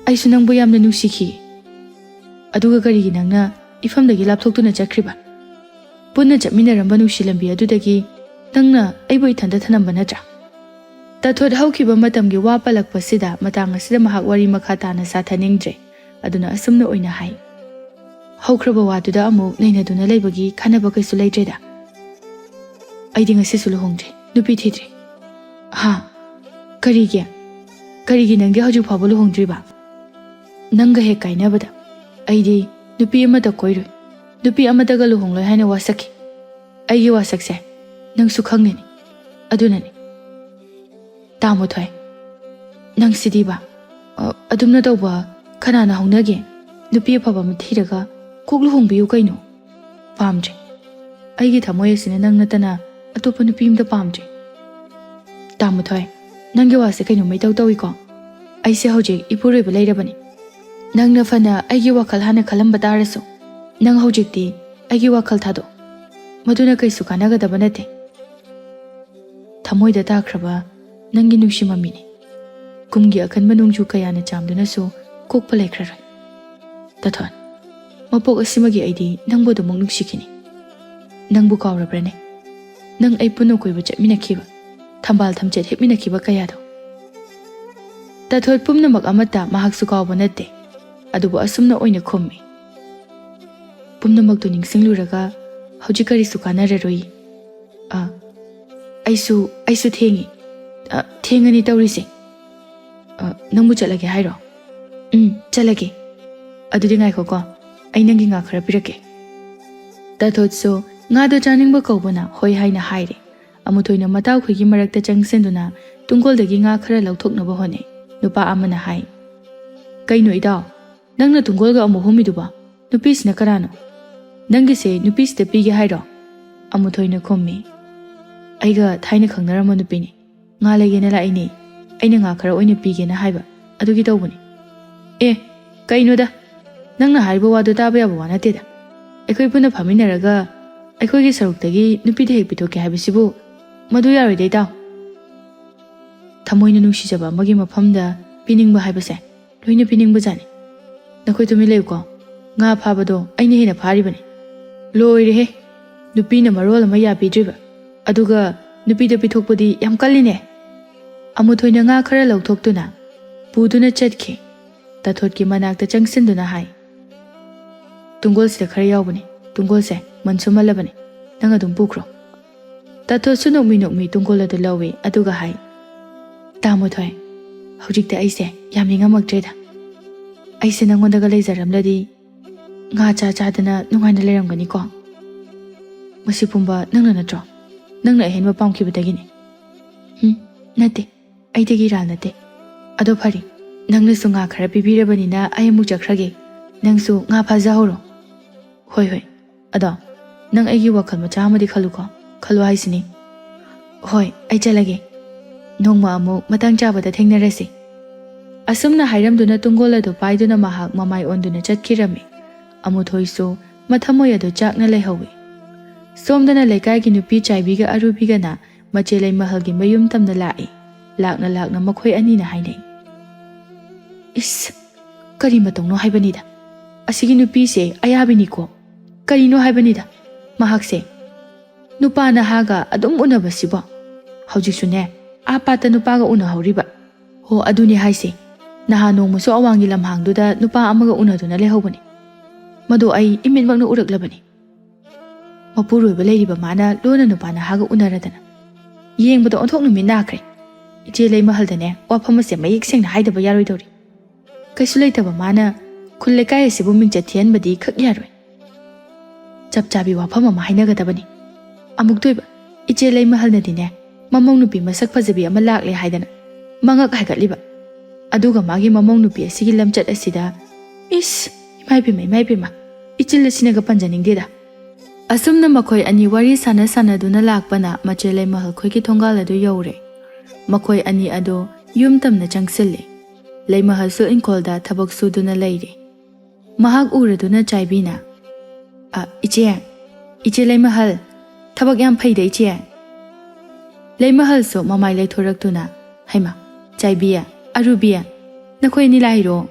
ꯑꯩꯁꯨ ꯅꯪꯕꯨ ꯌꯥꯝꯅ ꯅꯨꯡꯁꯤꯈꯤ꯫ ꯑꯗꯨꯒ ꯀꯔꯤꯒꯤ ꯅꯪꯅ ꯏꯐꯝꯗꯒꯤ ꯂꯥꯞꯊꯣꯛꯇꯨꯅ ꯆꯠꯈ꯭ꯔꯤꯕ? ꯄꯨꯟꯅ ꯆꯠꯃꯤꯟꯅꯔꯝꯕ ꯅꯨꯡꯁꯤ ꯂꯝꯕꯤ ꯑꯗꯨꯗꯒꯤ ꯅꯪꯅ ꯑꯩꯕꯨ ꯏꯊꯟꯇ ꯊꯅꯝꯕ ꯅꯠꯇ꯭ꯔꯥ? ꯇꯥꯊꯣꯠ ꯍꯧꯈꯤꯕ ꯃꯇꯝꯒꯤ ꯋꯥ ꯄꯜꯂꯛꯄꯁꯤꯗ ꯃꯇꯥꯡ ꯑꯁꯤꯗ ꯃꯍꯥꯛ ꯋꯥꯔꯤ ꯃꯈꯥ ꯇꯥꯅ ꯁꯥꯊꯅꯤꯡꯗ꯭ꯔꯦ꯫ ꯑꯗꯨꯅ ꯑꯁꯨꯝꯅ ꯑꯣꯏꯅ ꯍꯥꯏ, "ꯍꯧꯈ꯭ꯔꯕ ꯋꯥꯗꯨꯗ ꯑꯃꯨꯛ ꯅꯩꯅꯗꯨꯅ ꯂꯩꯕꯒꯤ ꯀꯥꯟꯅꯕ ꯀꯩꯁꯨ ꯂꯩꯇ꯭ꯔꯦꯗ꯫ ꯑꯩꯗꯤ ꯉꯁꯤꯁꯨ ꯂꯨꯍꯣꯡꯗ꯭ꯔꯤ, ꯅꯨꯄꯤ ꯊꯤꯗ꯭ꯔꯤ꯫" "ꯍꯥ? ꯀꯔꯤꯒꯤ? ꯀꯔꯤꯒꯤ ꯅꯪꯗꯤ ꯍꯧꯖꯤꯛ ꯐꯥꯎꯕ ꯂꯨꯍꯣꯡꯗ꯭ꯔꯤꯕ?" "ꯅꯪꯒ ꯍꯦꯛ ꯀꯥꯏꯅꯕꯗ ꯑꯩꯗꯤ ꯅꯨꯄꯤ ꯑꯃꯇ ꯀꯣꯏꯔꯣꯏ, ꯅꯨꯄꯤ ꯑꯃꯇꯒ ꯂꯨꯍꯣꯡꯂꯣꯏ ꯍꯥꯏꯅ ꯋꯥꯁꯛꯈꯤ꯫ ꯑꯩꯒꯤ ꯋꯥꯁꯛꯁꯦ ꯅꯪꯁꯨ ꯈꯪꯂꯤꯅꯤ꯫ ꯑꯗꯨꯅꯅꯤ꯫" "ꯇꯥ ꯃꯨꯊꯣꯏ, ꯅꯪꯁꯤꯗꯤꯕ, ꯑ, ꯑꯗꯨꯝꯅ ꯇꯧꯕ ꯀꯅꯥꯅ ꯍꯧꯅꯒꯦ? ꯅꯨꯄꯤ ꯑꯐꯕ ꯑꯃ ꯊꯤꯔꯒ ꯀꯣꯛ ꯂꯨꯍꯣꯡꯕꯤꯌꯨ ꯀꯩꯅꯣ꯫" "ꯄꯥꯝꯗ꯭ꯔꯦ꯫ ꯑꯩꯒꯤ ꯊꯃꯣꯏ ꯑꯁꯤꯅ ꯅꯪ ꯅꯠꯇꯅ ꯑꯇꯣꯞꯄ ꯅꯨꯄꯤ ꯑꯃꯗ ꯄꯥꯝꯗ꯭ꯔꯦ꯫" "ꯇꯥ ꯃꯨꯊꯣꯏ, ꯅꯪꯒꯤ ꯋꯥꯁꯦ ꯀꯩꯅꯣꯝꯃ ꯏꯇꯧ ꯇꯧꯏꯀꯣ꯫ ꯑꯩꯁꯦ ꯍꯧꯖꯤꯛ ꯏꯄꯨꯔꯣꯏꯕ ꯂꯩꯔꯕꯅꯤ꯫ ꯅꯪꯅ ꯐꯅ ꯑꯩꯒꯤ ꯋꯥꯈꯜ ꯍꯥꯟꯅ ꯈꯜꯂꯝꯕ ꯇꯥꯔꯁꯨ, ꯅꯪ ꯍꯧꯖꯤꯛꯇꯤ ꯑꯩꯒꯤ ꯋꯥꯈꯜ ꯊꯥꯗꯣꯛ꯫ ꯃꯗꯨꯅ ꯀꯩꯁꯨ ꯀꯥꯟꯅꯒꯗꯕ ꯅꯠꯇꯦ꯫ ꯊꯃꯣꯏꯗ ꯇꯥꯈ꯭ꯔꯕ ꯅꯪꯒꯤ ꯅꯨꯡꯁꯤ ꯃꯃꯤꯅꯤ꯫ ꯀꯨꯝꯒꯤ ꯑꯀꯟꯕ ꯅꯣꯡꯖꯨ ꯀꯌꯥꯅ ꯆꯥꯝꯗꯨꯅꯁꯨ ꯀꯣꯛꯄ ꯂꯩꯈ꯭ꯔꯔꯣꯏ꯫ ꯇꯥꯊꯣꯟ, ꯃꯄꯣꯛ ꯑꯁꯤꯃꯒꯤ ꯑꯩꯗꯤ ꯅꯪꯕꯨ ꯑꯗꯨꯃꯛ ꯅꯨꯡꯁꯤꯈꯤꯅꯤ꯫ ꯅꯪꯕꯨ ꯀꯥꯎꯔꯕ꯭ꯔꯅꯦ? ꯅꯪ ꯑꯩ ꯄꯨꯟꯅ ꯀꯣꯏꯕ ꯆꯠꯃꯤꯟꯅꯈꯤꯕ, ꯊꯝꯕꯥꯜ ꯊꯝꯆꯦꯠ ꯍꯦꯛꯃꯤꯟꯅꯈꯤꯕ ꯀꯌꯥꯗꯣ?" ꯇꯥꯊꯣꯠ ꯄꯨꯝꯅꯃꯛ ꯑꯃꯠꯇ ꯃꯍꯥꯛꯁꯨ ꯀꯥꯎꯕ ꯅꯠꯇꯦ, ꯑꯗꯨꯕꯨ ꯑꯁꯨꯝꯅ ꯑꯣꯏꯅ ꯈꯨꯝꯃꯤ꯫ "ꯄꯨꯝꯅꯃꯛꯇꯨ ꯅꯤꯡꯁꯤꯡꯂꯨꯔꯒ ꯍꯧꯖꯤꯛ ꯀꯔꯤꯁꯨ ꯀꯥꯟꯅꯔꯔꯣꯏ꯫ ꯑ, ꯑꯩꯁꯨ, ꯑꯩꯁꯨ ꯊꯦꯡꯉꯤ꯫ ꯑ, ꯊꯦꯡꯉꯅꯤ ꯇꯧꯔꯤꯁꯦ꯫ ꯑ, ꯅꯪꯕꯨ ꯆꯠꯂꯒꯦ ꯍꯥꯏꯔꯣ?" "ꯎꯝ, ꯆꯠꯂꯒꯦ꯫ ꯑꯗꯨꯗꯤ ꯉꯥꯏꯈꯣꯀꯣ, ꯑꯩ ꯅꯪꯒꯤ ꯉꯥ ꯈꯔ ꯄꯤꯔꯛꯀꯦ꯫" ꯇꯥꯊꯣꯠꯁꯨ ꯉꯥꯗꯣ ꯆꯥꯅꯤꯡꯕ ꯀꯧꯕꯅ ꯍꯣꯏ ꯍꯥꯏꯅ ꯍꯥꯏꯔꯦ꯫ ꯑꯃꯨꯊꯣꯏꯅ ꯃꯇꯥꯎꯈꯣꯏꯒꯤ ꯃꯔꯛꯇ ꯆꯪꯁꯤꯟꯗꯨꯅ ꯇꯨꯡꯒꯣꯜꯗꯒꯤ ꯉꯥ ꯈꯔ ꯂꯧꯊꯣꯛꯅꯕ ꯍꯣꯠꯅꯩ꯫ ꯅꯨꯄꯥ ꯑꯃꯅ ꯍꯥꯏ, "ꯀꯩꯅꯣ ꯏꯇꯥꯎ, ꯅꯪꯅ ꯇꯨꯡꯒꯣꯜꯒ ꯑꯃꯨꯛ ꯍꯨꯝꯃꯤꯗꯨꯕꯣ? ꯅꯨꯄꯤꯁꯤꯅ ꯀꯅꯥꯅꯣ? ꯅꯪꯒꯤꯁꯦ ꯅꯨꯄꯤꯁꯤꯗ ꯄꯤꯒꯦ ꯍꯥꯏꯔꯣ?" ꯑꯃꯨꯊꯣꯏꯅ ꯈꯨꯝꯃꯤ, "ꯑꯩꯒ ꯊꯥꯏꯅ ꯈꯪꯅꯔꯝꯕ ꯅꯨꯄꯤꯅꯤ꯫ ꯉꯥ ꯂꯩꯒꯦꯅ ꯂꯥꯛꯏꯅꯦ꯫ ꯑꯩꯅ ꯉꯥ ꯈꯔ ꯑꯣꯏꯅ ꯄꯤꯒꯦꯅ ꯍꯥꯏꯕ, ꯑꯗꯨꯒꯤ ꯇꯧꯕꯅꯤ꯫" "ꯑꯦ, ꯀꯩꯅꯣꯗ, ꯅꯪꯅ ꯍꯥꯏꯔꯤꯕ ꯋꯥꯗꯣ ꯇꯥꯕ ꯌꯥꯕ ꯋꯥ ꯅꯠꯇꯦꯗ꯫ ꯑꯩꯈꯣꯏ ꯄꯨꯟꯅ ꯐꯝꯃꯤꯟꯅꯔꯒ ꯑꯩꯈꯣꯏꯒꯤ ꯁꯔꯨꯛꯇꯒꯤ ꯅꯨꯄꯤꯗ ꯍꯦꯛ ꯄꯤꯊꯣꯛꯀꯦ ꯍꯥꯏꯕꯁꯤꯕꯨ, ꯃꯗꯨ ꯌꯥꯔꯣꯏꯗ ꯏꯇꯥꯎ꯫ ꯊꯃꯣꯏꯅ ꯅꯨꯡꯁꯤꯖꯕ ꯑꯃꯒꯤ ꯃꯐꯝꯗ ꯄꯤꯅꯤꯡꯕ ꯍꯥꯏꯕꯁꯦ ꯂꯣꯏꯅ ꯄꯤꯅꯤꯡꯕꯖꯥꯠꯅꯤ꯫ ꯅꯈꯣꯏ ꯇꯨꯃꯤꯟ ꯂꯩꯌꯨꯀꯣ꯫ ꯉꯥ ꯐꯥꯕꯗꯣ ꯑꯩꯅ ꯍꯦꯟꯅ ꯐꯥꯔꯤꯕꯅꯤ꯫" "ꯂꯣꯏꯔꯦꯍꯦ! ꯅꯨꯄꯤꯅ ꯃꯔꯣꯜ ꯑꯃ ꯌꯥꯕꯤꯗ꯭ꯔꯤꯕ, ꯑꯗꯨꯒ ꯅꯨꯄꯤꯗ ꯄꯤꯊꯣꯛꯄꯗꯤ ꯌꯥꯝ ꯀꯜꯂꯤꯅꯦ!" ꯑꯃꯨꯊꯣꯏꯅ ꯉꯥ ꯈꯔ ꯂꯧꯊꯣꯛꯇꯨꯅ ꯄꯨꯗꯨꯅ ꯆꯠꯈꯤ꯫ ꯇꯥꯊꯣꯠꯀꯤ ꯃꯅꯥꯛꯇ ꯆꯪꯁꯤꯟꯗꯨꯅ ꯍꯥꯏ, "ꯇꯨꯡꯒꯣꯜꯁꯤꯗ ꯈꯔ ꯌꯥꯎꯕꯅꯤ꯫ ꯇꯨꯡꯒꯣꯜꯁꯦ ꯃꯟꯁꯨ ꯃꯜꯂꯕꯅꯤ꯫ ꯅꯪ ꯑꯗꯨꯝ ꯄꯨꯈ꯭ꯔꯣ꯫" ꯇꯥꯊꯣꯠꯁꯨ ꯅꯣꯛꯃꯤ ꯅꯣꯛꯃꯤ ꯇꯨꯡꯒꯣꯜ ꯑꯗꯨ ꯂꯧꯏ, ꯑꯗꯨꯒ ꯍꯥꯏ, "ꯇꯥꯃꯣꯊꯣꯏ, ꯍꯧꯖꯤꯛꯇꯤ ꯑꯩꯁꯦ ꯌꯥꯝ ꯅꯤꯡꯉꯝꯃꯛꯇ꯭ꯔꯦꯗ꯫ ꯑꯩꯁꯦ ꯅꯪꯉꯣꯟꯗꯒ ꯂꯩꯖꯔꯝꯂꯗꯤ ꯉꯥ ꯆꯥ ꯆꯥꯗꯅ ꯅꯨꯡꯉꯥꯏꯅ ꯂꯩꯔꯝꯒꯅꯤꯀꯣ꯫ ꯃꯁꯤ ꯄꯨꯝꯕ ꯅꯪꯅ ꯅꯠꯇ꯭ꯔꯣ? ꯅꯪꯅ ꯑꯍꯦꯟꯕ ꯄꯥꯝꯈꯤꯕꯗꯒꯤꯅꯤ꯫" "ꯎꯝ, ꯅꯠꯇꯦ, ꯑꯩꯗꯒꯤ ꯏꯔꯥꯜ ꯅꯠꯇꯦ꯫ ꯑꯗꯣ ꯐꯔꯦ, ꯅꯪꯅꯁꯨ ꯉꯥ ꯈꯔ ꯄꯤꯕꯤꯔꯕꯅꯤꯅ ꯑꯩ ꯑꯃꯨꯛ ꯆꯠꯈ꯭ꯔꯒꯦ꯫ ꯅꯪꯁꯨ ꯉꯥ ꯐꯥꯖꯍꯧꯔꯣ꯫" "ꯍꯣꯏ, ꯍꯣꯏ꯫ ꯑꯗꯣ ꯅꯪ ꯑꯩꯒꯤ ꯋꯥꯈꯜ ꯃꯆꯥ ꯑꯃꯗꯤ ꯈꯜꯂꯨꯀꯣ꯫ ꯈꯜꯂꯨ ꯍꯥꯏꯁꯤꯅꯤ꯫" "ꯍꯣꯏ, ꯑꯩ ꯆꯠꯂꯒꯦ꯫ ꯅꯣꯡꯃ ꯑꯃꯨꯛ ꯃꯇꯥꯡ ꯆꯥꯕꯗ ꯊꯦꯡꯅꯔꯁꯤ꯫" ꯑꯁꯨꯝꯅ ꯍꯥꯏꯔꯝꯗꯨꯅ ꯇꯨꯡꯒꯣꯜ ꯑꯗꯨ ꯄꯥꯏꯗꯨꯅ ꯃꯍꯥꯛ ꯃꯃꯥꯏ ꯑꯣꯟꯗꯨꯅ ꯆꯠꯈꯤꯔꯝꯃꯤ꯫ ꯑꯃꯨꯊꯣꯏꯁꯨ ꯃꯊꯃꯣꯏ ꯑꯗꯨ ꯆꯥꯛꯅ ꯂꯩꯍꯧꯏ꯫ ꯁꯣꯝꯗꯅ ꯂꯩꯀꯥꯏꯒꯤ ꯅꯨꯄꯤ ꯆꯥꯏꯕꯤꯒ ꯑꯔꯨꯕꯤꯒꯅ ꯃꯆꯦ ꯂꯩꯃꯍꯜꯒꯤ ꯃꯌꯨꯝ ꯇꯝꯅ ꯂꯥꯛꯏ꯫ ꯂꯥꯛꯅ ꯂꯥꯛꯅ ꯃꯈꯣꯏ ꯑꯅꯤꯅ ꯍꯥꯏꯅꯩ, "ꯏꯁ, ꯀꯔꯤ ꯃꯇꯧꯅꯣ ꯍꯥꯏꯕꯅꯤꯗ꯫ ꯑꯁꯤꯒꯤ ꯅꯨꯄꯤꯁꯦ ꯑꯌꯥꯕꯤꯅꯤꯀꯣ꯫ ꯀꯔꯤꯅꯣ ꯍꯥꯏꯕꯅꯤꯗ ꯃꯍꯥꯛꯁꯦ꯫ ꯅꯨꯄꯥ ꯅꯍꯥꯒ ꯑꯗꯨꯝ ꯎꯅꯕꯁꯤꯕꯣ꯫ ꯍꯧꯖꯤꯛꯁꯨꯅꯦ, ꯑꯥ ꯄꯥꯠꯇ ꯅꯨꯄꯥꯒ ꯎꯅꯍꯧꯔꯤꯕ꯫ ꯍꯣ, ꯑꯗꯨꯅꯤ ꯍꯥꯏꯁꯦ꯫ ꯅꯍꯥꯟ ꯅꯣꯡꯃꯁꯨ ꯑꯋꯥꯡꯒꯤ ꯂꯝꯍꯥꯡꯗꯨꯗ ꯅꯨꯄꯥ ꯑꯃꯒ ꯎꯅꯗꯨꯅ ꯂꯩꯍꯧꯕꯅꯤ꯫ ꯃꯗꯨ ꯑꯩ ꯏꯃꯤꯠꯃꯛꯅ ꯎꯔꯛꯂꯕꯅꯤ꯫ ꯃꯄꯨꯔꯣꯏꯕ ꯂꯩꯔꯤꯕ ꯃꯥꯅ ꯂꯣꯟꯅ ꯅꯨꯄꯥ ꯅꯍꯥꯒ ꯎꯅꯔꯗꯅ꯫ ꯌꯦꯡꯕꯗ ꯑꯣꯟꯊꯣꯛ ꯅꯨꯃꯤꯠ ꯅꯥꯈ꯭ꯔꯦ꯫ ꯏꯆꯦ ꯂꯩꯃꯍꯜꯗꯅꯦ, ꯋꯥꯐꯝ ꯑꯁꯦ ꯃꯌꯦꯛ ꯁꯦꯡꯅ ꯍꯥꯏꯗꯕ ꯌꯥꯔꯣꯏꯗꯧꯔꯤ꯫ ꯀꯩꯁꯨ ꯂꯩꯇꯕ ꯃꯥꯅ ꯈꯨꯜ ꯂꯩꯀꯥꯏ ꯑꯁꯤꯕꯨ ꯃꯤꯡꯆꯠ ꯊꯤꯍꯟꯕꯗꯤ ꯈꯛ ꯌꯥꯔꯣꯏ꯫ ꯆꯞ ꯆꯥꯕꯤ ꯋꯥꯐꯝ ꯑꯃ ꯍꯥꯏꯅꯒꯗꯕꯅꯤ꯫ ꯑꯃꯨꯛꯇꯣꯏꯕ, ꯏ-, ꯏꯆꯦ ꯂꯩꯃꯍꯜꯅꯗꯤꯅꯦ, ꯃꯃꯧ ꯅꯨꯄꯤ ꯃꯁꯛ ꯐꯖꯕꯤ ꯑꯃ ꯂꯥꯛꯂꯦ ꯍꯥꯏꯗꯅ ꯃꯉꯛ ꯍꯥꯏꯒꯠꯂꯤꯕ꯫ ꯑꯗꯨꯒ ꯃꯥꯒꯤ ꯃꯃꯧ ꯅꯨꯄꯤ ꯑꯁꯤꯒꯤ ꯂꯝꯆꯠ ꯑꯁꯤꯗ, ꯏꯁ, ꯏꯃꯥꯏ ꯄꯦꯝꯃ, ꯏꯃꯥꯏ ꯄꯦꯝꯃ, ꯏꯆꯤꯜ ꯑꯁꯤꯅꯒ ꯄꯟꯖꯅꯤꯡꯗꯦꯗ꯫ ꯑꯁꯨꯝꯅ ꯃꯈꯣꯏ ꯑꯅꯤ ꯋꯥꯔꯤ ꯁꯥꯟꯅ ꯁꯥꯟꯅꯗꯨꯅ ꯂꯥꯛꯄꯅ ꯃꯆꯦ ꯂꯩꯃꯍꯜ ꯈꯣꯏꯒꯤ ꯊꯣꯡꯒꯥꯜ ꯑꯗꯨ ꯌꯧꯔꯦ꯫ ꯃꯈꯣꯏ ꯑꯅꯤ ꯑꯗꯨ ꯌꯨꯝ ꯇꯝꯅ ꯆꯪꯁꯤꯜꯂꯦ꯫ ꯂꯩꯃꯍꯜꯁꯨ ꯏꯪꯈꯣꯜꯗ ꯊꯕꯛ ꯁꯨꯗꯨꯅ ꯂꯩꯔꯦ꯫ ꯃꯍꯥꯛ ꯎꯔꯗꯨꯅ ꯆꯥꯏꯕꯤꯅ, "ꯑ, ꯏꯆꯦ, ꯏꯆꯦ ꯂꯩꯃꯍꯜ, ꯊꯕꯛ ꯌꯥꯝ ꯐꯩꯗ, ꯏꯆꯦ꯫" ꯂꯩꯃꯍꯜꯁꯨ ꯃꯃꯥꯏ ꯂꯩꯊꯣꯔꯛꯇꯨꯅ, "ꯍꯩꯃꯥ, ꯆꯥꯏꯕꯤ, ꯑꯔꯨꯕꯤ, ꯅꯈꯣꯏ ꯑꯅꯤ ꯂꯥꯛꯏꯔꯣ?"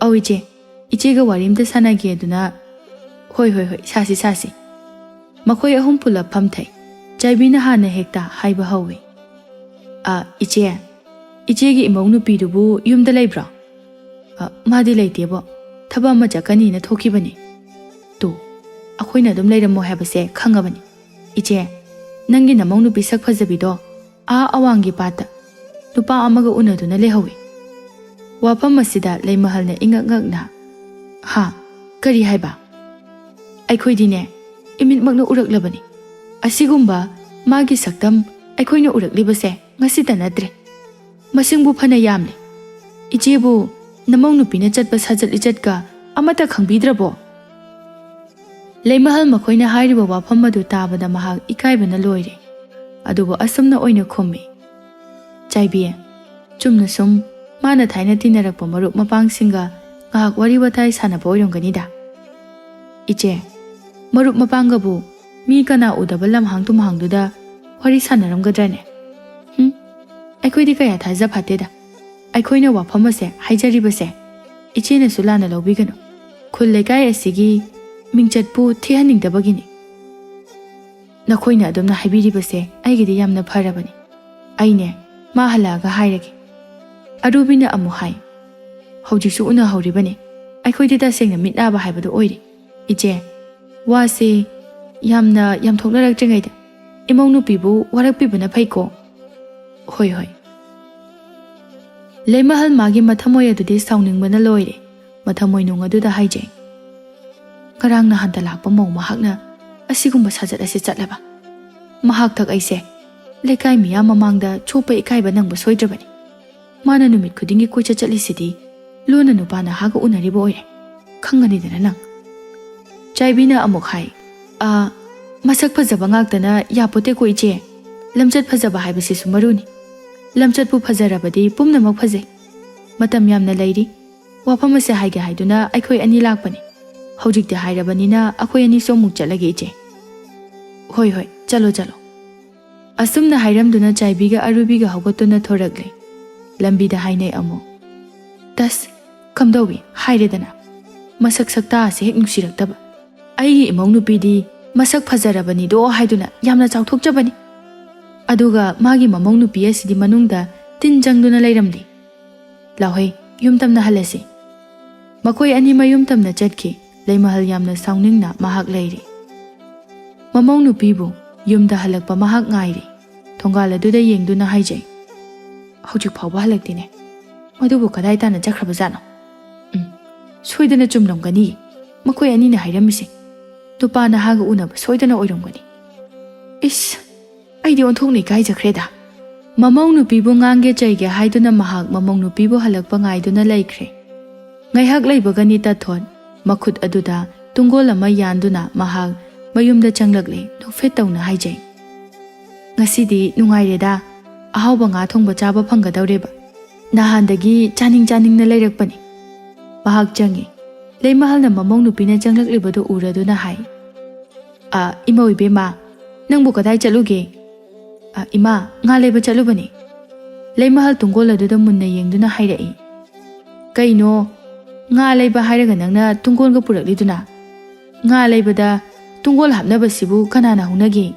"ꯑꯧ, ꯏꯆꯦ, ꯏꯆꯦꯒ ꯋꯥꯔꯤ ꯑꯝꯇ ꯁꯥꯟꯅꯒꯦ ꯑꯗꯨꯅ꯫" "ꯍꯣꯏ, ꯍꯣꯏ, ꯍꯣꯏ, ꯁꯥꯁꯤ, ꯁꯥꯁꯤ꯫" ꯃꯈꯣꯏ ꯑꯍꯨꯝ ꯄꯨꯂꯞ ꯐꯝꯊꯩ꯫ ꯆꯥꯏꯕꯤꯅ ꯍꯥꯟꯅ ꯍꯦꯛꯇ ꯍꯥꯏꯕ ꯍꯧꯏ, "ꯑ, ꯏꯆꯦ, ꯏꯆꯦꯒꯤ ꯏꯃꯧ ꯅꯨꯄꯤꯗꯨꯕꯨ ꯌꯨꯝꯗ ꯂꯩꯕ꯭ꯔꯣ?" "ꯑ, ꯃꯥꯗꯤ ꯂꯩꯇꯦꯕꯣ, ꯊꯕꯛ ꯑꯃ ꯆꯠꯀꯅꯤꯅ ꯊꯣꯛꯈꯤꯕꯅꯤ꯫" "ꯇꯨ, ꯑꯩꯈꯣꯏꯅ ꯑꯗꯨꯝ ꯂꯩꯔꯝꯃꯣ ꯍꯥꯏꯕꯁꯦ ꯈꯪꯉꯕꯅꯤ꯫ ꯏꯆꯦ, ꯅꯪꯒꯤ ꯅꯃꯧ ꯅꯨꯄꯤ ꯁꯛ ꯐꯖꯕꯤꯗꯣ ꯑꯥ ꯑꯋꯥꯡꯒꯤ ꯄꯥꯠꯇ ꯅꯨꯄꯥ ꯑꯃꯒ ꯎꯅꯗꯨꯅ ꯂꯩꯍꯧꯏ꯫" ꯋꯥꯐꯝ ꯑꯁꯤꯗ ꯂꯩꯃꯍꯜꯅ ꯏꯉꯛ ꯉꯛꯅ, "ꯍꯥ? ꯀꯔꯤ ꯍꯥꯏꯕ?" "ꯑꯩꯈꯣꯏꯗꯤꯅꯦ, ꯏꯃꯤꯠꯃꯛꯅ ꯎꯔꯛꯂꯕꯅꯤ꯫ ꯑꯁꯤꯒꯨꯝꯕ ꯃꯥꯒꯤ ꯁꯛꯇꯝ ꯑꯩꯈꯣꯏꯅ ꯎꯔꯛꯂꯤꯕꯁꯦ ꯉꯁꯤꯇ ꯅꯠꯇ꯭ꯔꯦ꯫ ꯃꯁꯤꯡꯕꯨ ꯐꯅ ꯌꯥꯝꯂꯦ꯫ ꯏꯆꯦꯕꯨ ꯅꯃꯧ ꯅꯨꯄꯤꯅ ꯆꯠꯄ ꯁꯥꯖꯠ ꯂꯤꯆꯠꯀ ꯑꯃꯠꯇ ꯈꯪꯕꯤꯗ꯭ꯔꯕꯣ?" ꯂꯩꯃꯍꯜ ꯃꯈꯣꯏꯅ ꯍꯥꯏꯔꯤꯕ ꯋꯥꯐꯝ ꯑꯗꯨ ꯇꯥꯕꯗ ꯃꯍꯥꯛ ꯏꯀꯥꯏꯕꯅ ꯂꯣꯏꯔꯦ꯫ ꯑꯗꯨꯕꯨ ꯑꯁꯨꯝꯅ ꯑꯣꯏꯅ ꯈꯨꯝꯃꯤ, "ꯆꯥꯏꯕꯤ, ꯆꯨꯝꯅ ꯁꯨꯝ ꯃꯥꯅ ꯊꯥꯏꯅ ꯇꯤꯟꯅꯔꯛꯄ ꯃꯔꯨꯞ ꯃꯄꯥꯡꯁꯤꯡꯒ ꯉꯥꯏꯍꯥꯛ ꯋꯥꯔꯤ ꯋꯥꯇꯥꯏ ꯁꯥꯟꯅꯕ ꯑꯣꯏꯔꯝꯒꯅꯤꯗ꯫ ꯏꯆꯦ, ꯃꯔꯨꯞ ꯃꯄꯥꯡꯒꯕꯨ ꯃꯤ ꯀꯅꯥ ꯎꯗꯕ ꯂꯝꯍꯥꯡ ꯇꯨꯝꯍꯥꯡꯗꯨꯗ ꯋꯥꯔꯤ ꯁꯥꯟꯅꯔꯝꯒꯗ꯭ꯔꯅꯦ? ꯍꯨꯝ, ꯑꯩꯈꯣꯏꯗꯤ ꯀꯌꯥ ꯊꯥꯖ ꯐꯠꯇꯦꯗ꯫ ꯑꯩꯈꯣꯏꯅ ꯋꯥꯐꯝ ꯑꯁꯦ ꯍꯥꯏꯖꯔꯤꯕꯁꯦ ꯏꯆꯦꯅꯁꯨ ꯂꯥꯟꯅ ꯂꯧꯕꯤꯒꯅꯨ꯫ ꯈꯨꯜ ꯂꯩꯀꯥꯏ ꯑꯁꯤꯒꯤ ꯃꯤꯡꯆꯠꯄꯨ ꯊꯤꯍꯟꯅꯤꯡꯗꯕꯒꯤꯅꯤ꯫ ꯅꯈꯣꯏꯅ ꯑꯗꯨꯝꯅ ꯍꯥꯏꯕꯤꯔꯤꯕꯁꯦ ꯑꯩꯒꯤꯗꯤ ꯌꯥꯝꯅ ꯐꯔꯕꯅꯤ꯫ ꯑꯩꯅꯦ, ꯃꯥ ꯍꯜꯂꯛꯑꯒ ꯍꯥꯏꯔꯒꯦ꯫" ꯑꯔꯨꯕꯤꯅ ꯑꯃꯨꯛ ꯍꯥꯏ, "ꯍꯧꯖꯤꯛꯁꯨ ꯎꯅꯍꯧꯔꯤꯕꯅꯤ꯫ ꯑꯩꯈꯣꯏꯗꯤ ꯇꯁꯦꯡꯅ ꯃꯤꯠ ꯅꯥꯕ ꯍꯥꯏꯕꯗꯨ ꯑꯣꯏꯔꯦ꯫ ꯏꯆꯦ, ꯋꯥꯁꯦ ꯌꯥꯝꯅ ꯌꯥꯝꯊꯣꯛꯅꯔꯛꯇ꯭ꯔꯤꯉꯩꯗ ꯏꯃꯧ ꯅꯨꯄꯤꯕꯨ ꯋꯥꯔꯛꯄꯤꯕꯅ ꯐꯩꯀꯣ꯫" "ꯍꯣꯏ, ꯍꯣꯏ꯫" ꯂꯩꯃꯍꯜ ꯃꯥꯒꯤ ꯃꯊꯃꯣꯏ ꯑꯗꯨꯗꯤ ꯁꯥꯎꯅꯤꯡꯕꯅ ꯂꯣꯏꯔꯦ꯫ ꯃꯊꯃꯣꯏ ꯅꯨꯡ ꯑꯗꯨꯗ ꯍꯥꯏꯖꯩ, "ꯉꯔꯥꯡ ꯅꯍꯥꯟꯇ ꯂꯥꯛꯄ ꯃꯧ ꯃꯍꯥꯛꯅ ꯑꯁꯤꯒꯨꯝꯕ ꯁꯥꯖꯠ ꯑꯁꯤ ꯆꯠꯂꯕ? ꯃꯍꯥꯛ ꯊꯛ ꯑꯩꯁꯦ ꯂꯩꯀꯥꯏ ꯃꯤꯌꯥꯝ ꯃꯃꯥꯡꯗ ꯆꯣꯞꯄ ꯏꯀꯥꯏꯕ ꯅꯪꯕ ꯁꯣꯏꯗ꯭ꯔꯕꯅꯤ꯫ ꯃꯥꯅ ꯅꯨꯃꯤꯠ ꯈꯨꯗꯤꯡꯒꯤ ꯀꯣꯏꯆꯠ ꯆꯠꯂꯤꯁꯤꯗꯤ ꯂꯣꯟꯅ ꯅꯨꯄꯥ ꯅꯍꯥꯒ ꯎꯅꯔꯤꯕ ꯑꯣꯏꯔꯦ꯫ ꯈꯪꯒꯅꯤꯗꯅ ꯅꯪ꯫ ꯆꯥꯏꯕꯤꯅ ꯑꯃꯨꯛ ꯍꯥꯏ, "ꯑꯥ, ꯃꯁꯛ ꯐꯖꯕ ꯉꯥꯛꯇꯅ ꯌꯥꯄꯣꯠꯇꯦꯀꯣ ꯏꯆꯦ꯫ ꯂꯝꯆꯠ ꯐꯖꯕ ꯍꯥꯏꯕꯁꯤꯁꯨ ꯃꯔꯨꯅꯤ꯫ ꯂꯝꯆꯠꯄꯨ ꯐꯖꯔꯕꯗꯤ ꯄꯨꯝꯅꯃꯛ ꯐꯖꯩ꯫ ꯃꯇꯝ ꯌꯥꯝꯅ ꯂꯩꯔꯤ꯫ ꯋꯥꯐꯝ ꯑꯁꯦ ꯍꯥꯏꯒꯦ ꯍꯥꯏꯗꯨꯅ ꯑꯩꯈꯣꯏ ꯑꯅꯤ ꯂꯥꯛꯄꯅꯤ꯫ ꯍꯧꯖꯤꯛꯇꯤ ꯍꯥꯏꯔꯕꯅꯤꯅ ꯑꯩꯈꯣꯏ ꯑꯅꯤꯁꯨ ꯑꯃꯨꯛ ꯆꯠꯂꯒꯦ ꯏꯆꯦ꯫" "ꯍꯣꯏ ꯍꯣꯏ, ꯆꯠꯂꯣ ꯆꯠꯂꯣ꯫" ꯑꯁꯨꯝꯅ ꯍꯥꯏꯔꯝꯗꯨꯅ ꯆꯥꯏꯕꯤꯒ ꯑꯔꯨꯕꯤꯒ ꯍꯧꯒꯠꯇꯨꯅ ꯊꯣꯔꯛꯂꯦ꯫ ꯂꯝꯕꯤꯗ ꯍꯥꯏꯅꯩ ꯑꯃꯨꯛ, "ꯇꯁ, ꯀꯝꯗꯧꯏ ꯍꯥꯏꯔꯦꯗꯅ꯫ ꯃꯁꯛ ꯁꯛꯇꯥ ꯑꯁꯤ ꯍꯦꯛ ꯅꯨꯡꯁꯤꯔꯛꯇꯕ꯫ ꯑꯩꯒꯤ ꯏꯃꯧ ꯅꯨꯄꯤꯗꯤ ꯃꯁꯛ ꯐꯖꯔꯕꯅꯤꯗꯣ ꯍꯥꯏꯗꯨꯅ ꯌꯥꯝꯅ ꯆꯥꯎꯊꯣꯛꯆꯕꯅꯤ꯫ ꯑꯗꯨꯒ ꯃꯥꯒꯤ ꯃꯃꯧ ꯅꯨꯄꯤ ꯑꯁꯤꯗꯤ ꯃꯅꯨꯡꯗ ꯇꯤꯟ ꯆꯪꯗꯨꯅ ꯂꯩꯔꯝꯂꯤ꯫ ꯂꯥꯎꯍꯩ, ꯌꯨꯝ ꯇꯝꯅ ꯍꯜꯂꯁꯤ꯫" ꯃꯈꯣꯏ ꯑꯅꯤ ꯃꯌꯨꯝ ꯇꯝꯅ ꯆꯠꯈꯤ꯫ ꯂꯩꯃꯍꯜ ꯌꯥꯝꯅ ꯁꯥꯎꯅꯤꯡꯅ ꯃꯍꯥꯛ ꯂꯩꯔꯤ꯫ ꯃꯃꯧ ꯅꯨꯄꯤꯕꯨ ꯌꯨꯝꯗ ꯍꯜꯂꯛꯄ ꯃꯍꯥꯛ ꯉꯥꯏꯔꯤ꯫ ꯊꯣꯡꯒꯥꯜ ꯑꯗꯨꯗ ꯌꯦꯡꯗꯨꯅ ꯍꯥꯏꯖꯩ, "ꯍꯧꯖꯤꯛ ꯐꯥꯎꯕ ꯍꯜꯂꯛꯇꯦꯅꯦ꯫ ꯃꯗꯨꯕꯨ ꯀꯗꯥꯏ ꯇꯥꯟꯅ ꯆꯠꯈ꯭ꯔꯕꯖꯥꯠꯅꯣ? ꯎꯝ, ꯁꯣꯏꯗꯅ ꯆꯨꯝꯂꯝꯒꯅꯤ ꯃꯈꯣꯏ ꯑꯅꯤꯅ ꯍꯥꯏꯔꯝꯃꯤꯁꯦ꯫ ꯅꯨꯄꯥ ꯅꯍꯥꯒ ꯎꯅꯕ ꯁꯣꯏꯗꯅ ꯑꯣꯏꯔꯝꯒꯅꯤ꯫ ꯏꯁ, ꯑꯩꯗꯤ ꯑꯣꯟꯊꯣꯛꯅ ꯏꯀꯥꯏꯖꯈ꯭ꯔꯦꯗ꯫" ꯃꯃꯧ ꯅꯨꯄꯤꯕꯨ ꯉꯥꯡꯒꯦ ꯆꯩꯒꯦ ꯍꯥꯏꯗꯨꯅ ꯃꯍꯥꯛ ꯃꯃꯧ ꯅꯨꯄꯤꯕꯨ ꯍꯜꯂꯛꯄ ꯉꯥꯏꯗꯨꯅ ꯂꯩꯈ꯭ꯔꯦ꯫ ꯉꯥꯏꯍꯥꯛ ꯂꯩꯕꯒ ꯅꯤꯇꯥꯊꯣꯟ ꯃꯈꯨꯠ ꯑꯗꯨꯗ ꯇꯨꯡꯒꯣꯜ ꯑꯃ ꯌꯥꯟꯗꯨꯅ ꯃꯍꯥꯛ ꯃꯌꯨꯝꯗ ꯆꯪꯂꯛꯂꯦ꯫ ꯅꯣꯛꯐꯦꯠ ꯇꯧꯅ ꯍꯥꯏꯖꯩ, "ꯉꯁꯤꯗꯤ ꯅꯨꯡꯉꯥꯏꯔꯦꯗ, ꯑꯍꯥꯎꯕ ꯉꯥ ꯊꯣꯡꯕ ꯆꯥꯕ ꯐꯪꯒꯗꯧꯔꯦꯕ꯫ ꯅꯍꯥꯟꯗꯒꯤ ꯆꯥꯅꯤꯡ ꯆꯥꯅꯤꯡꯅ ꯂꯩꯔꯛꯄꯅꯤ꯫" ꯃꯍꯥꯛ ꯆꯪꯉꯤ꯫ ꯂꯩꯃꯍꯜꯅ ꯃꯃꯧ ꯅꯨꯄꯤꯅ ꯆꯪꯂꯛꯂꯤꯕꯗꯨ ꯎꯔꯗꯨꯅ ꯍꯥꯏ, "ꯑ, ꯏꯃꯧ ꯏꯕꯦꯝꯃ, ꯅꯪꯕꯨ ꯀꯗꯥꯏ ꯆꯠꯂꯨꯒꯦ?" "ꯑ, ꯏꯃꯥ, ꯉꯥ ꯂꯩꯕ ꯆꯠꯂꯨꯕꯅꯤ꯫" ꯂꯩꯃꯍꯜ ꯇꯨꯡꯒꯣꯜ ꯑꯗꯨꯗ ꯃꯨꯟꯅ ꯌꯦꯡꯗꯨꯅ ꯍꯥꯏꯔꯛꯏ, "ꯀꯩꯅꯣ, ꯉꯥ ꯂꯩꯕ ꯍꯥꯏꯔꯒ ꯅꯪꯅ ꯇꯨꯡꯒꯣꯜꯒ ꯄꯨꯔꯛꯂꯤꯗꯨꯅ? ꯉꯥ ꯂꯩꯕꯗ ꯇꯨꯡꯒꯣꯜ ꯍꯥꯞꯅꯕꯁꯤꯕꯨ ꯀꯅꯥꯅ ꯍꯧꯅꯒꯦ?"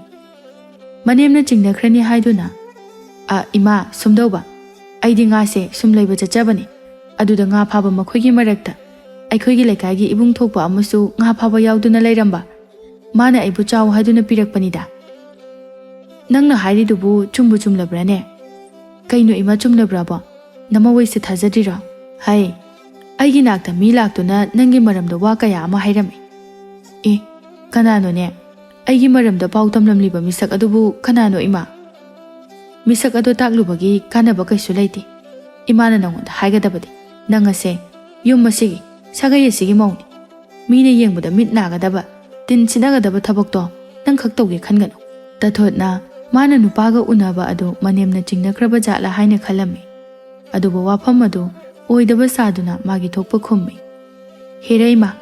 ꯃꯅꯦꯝꯅ ꯆꯤꯡꯅꯈ꯭ꯔꯅꯤ ꯍꯥꯏꯗꯨꯅ, "ꯑ, ꯏꯃꯥ, ꯁꯨꯝꯗꯧꯕ, ꯑꯩꯗꯤ ꯉꯥꯁꯦ ꯁꯨꯝ ꯂꯩꯕ ꯆꯠꯆꯕꯅꯤ꯫ ꯑꯗꯨꯗ ꯉꯥ ꯐꯥꯕ ꯃꯈꯣꯏꯒꯤ ꯃꯔꯛꯇ ꯑꯩꯈꯣꯏꯒꯤ ꯂꯩꯀꯥꯏꯒꯤ ꯏꯕꯨꯡ ꯊꯣꯛꯄ ꯑꯃꯁꯨ ꯉꯥ ꯐꯥꯕ ꯌꯥꯎꯗꯨꯅ ꯂꯩꯔꯝꯕ꯫ ꯃꯥꯅ ꯑꯩꯕꯨ ꯆꯥꯎ ꯍꯥꯏꯗꯨꯅ ꯄꯤꯔꯛꯄꯅꯤꯗ꯫" "ꯅꯪꯅ ꯍꯥꯏꯔꯤꯗꯨꯕꯨ ꯆꯨꯝꯕꯨ ꯆꯨꯝꯂꯕ꯭ꯔꯥꯅꯦ?" "ꯀꯩꯅꯣ ꯏꯃꯥ, ꯆꯨꯝꯂꯕ꯭ꯔꯥꯕꯣ? ꯅꯃꯧ ꯑꯩꯁꯦ ꯊꯥꯖꯗ꯭ꯔꯤꯔꯣ? ꯍꯩ, ꯑꯩꯒꯤ ꯅꯥꯛꯇ ꯃꯤ ꯂꯥꯛꯇꯨꯅ ꯅꯪꯒꯤ ꯃꯔꯝꯗ ꯋꯥ ꯀꯌꯥ ꯑꯃ ꯍꯥꯏꯔꯝꯃꯤ꯫" "ꯑꯦ, ꯀꯅꯥꯅꯣꯅꯦ?" ꯑꯩꯒꯤ ꯃꯔꯝꯗ ꯄꯥꯎ ꯇꯝꯂꯝꯂꯤꯕ ꯃꯤꯁꯛ ꯑꯗꯨꯕꯨ ꯀꯅꯥꯅꯣ, ꯏꯃꯥ? ꯃꯤꯁꯛ ꯑꯗꯨ ꯇꯥꯛꯂꯨꯕꯒꯤ ꯀꯥꯟꯅꯕ ꯀꯩꯁꯨ ꯂꯩꯇꯦ꯫ ꯏꯃꯥꯅ ꯅꯉꯣꯟꯗ ꯍꯥꯏꯒꯗꯕꯗꯤ, ꯅꯪ ꯑꯁꯦ ꯌꯨꯝ ꯑꯁꯤꯒꯤ, ꯁꯥꯒꯩ ꯑꯁꯤꯒꯤ ꯃꯧꯅꯤ꯫ ꯃꯤꯅ ꯌꯦꯡꯕꯗ ꯃꯤꯠ ꯅꯥꯒꯗꯕ, ꯇꯤꯟ ꯁꯤꯠꯅꯒꯗꯕ ꯊꯕꯛꯇꯣ ꯅꯪ ꯈꯛ ꯇꯧꯒꯦ ꯈꯟꯒꯅꯨ꯫ ꯇꯥꯊꯣꯠꯅ ꯃꯥꯅ ꯅꯨꯄꯥꯒ ꯎꯅꯕ ꯑꯗꯨ ꯃꯅꯦꯝꯅ ꯆꯤꯡꯅꯈ꯭ꯔꯕ ꯖꯥꯠꯂ ꯍꯥꯏꯅ ꯈꯜꯂꯝꯃꯤ꯫ ꯑꯗꯨꯕꯨ ꯋꯥꯐꯝ ꯑꯗꯨ ꯑꯣꯏꯗꯕ ꯁꯥꯗꯨꯅ ꯃꯥꯒꯤ ꯊꯣꯛꯄ ꯈꯨꯝꯃꯤ꯫ ꯍꯦꯔꯩꯃ,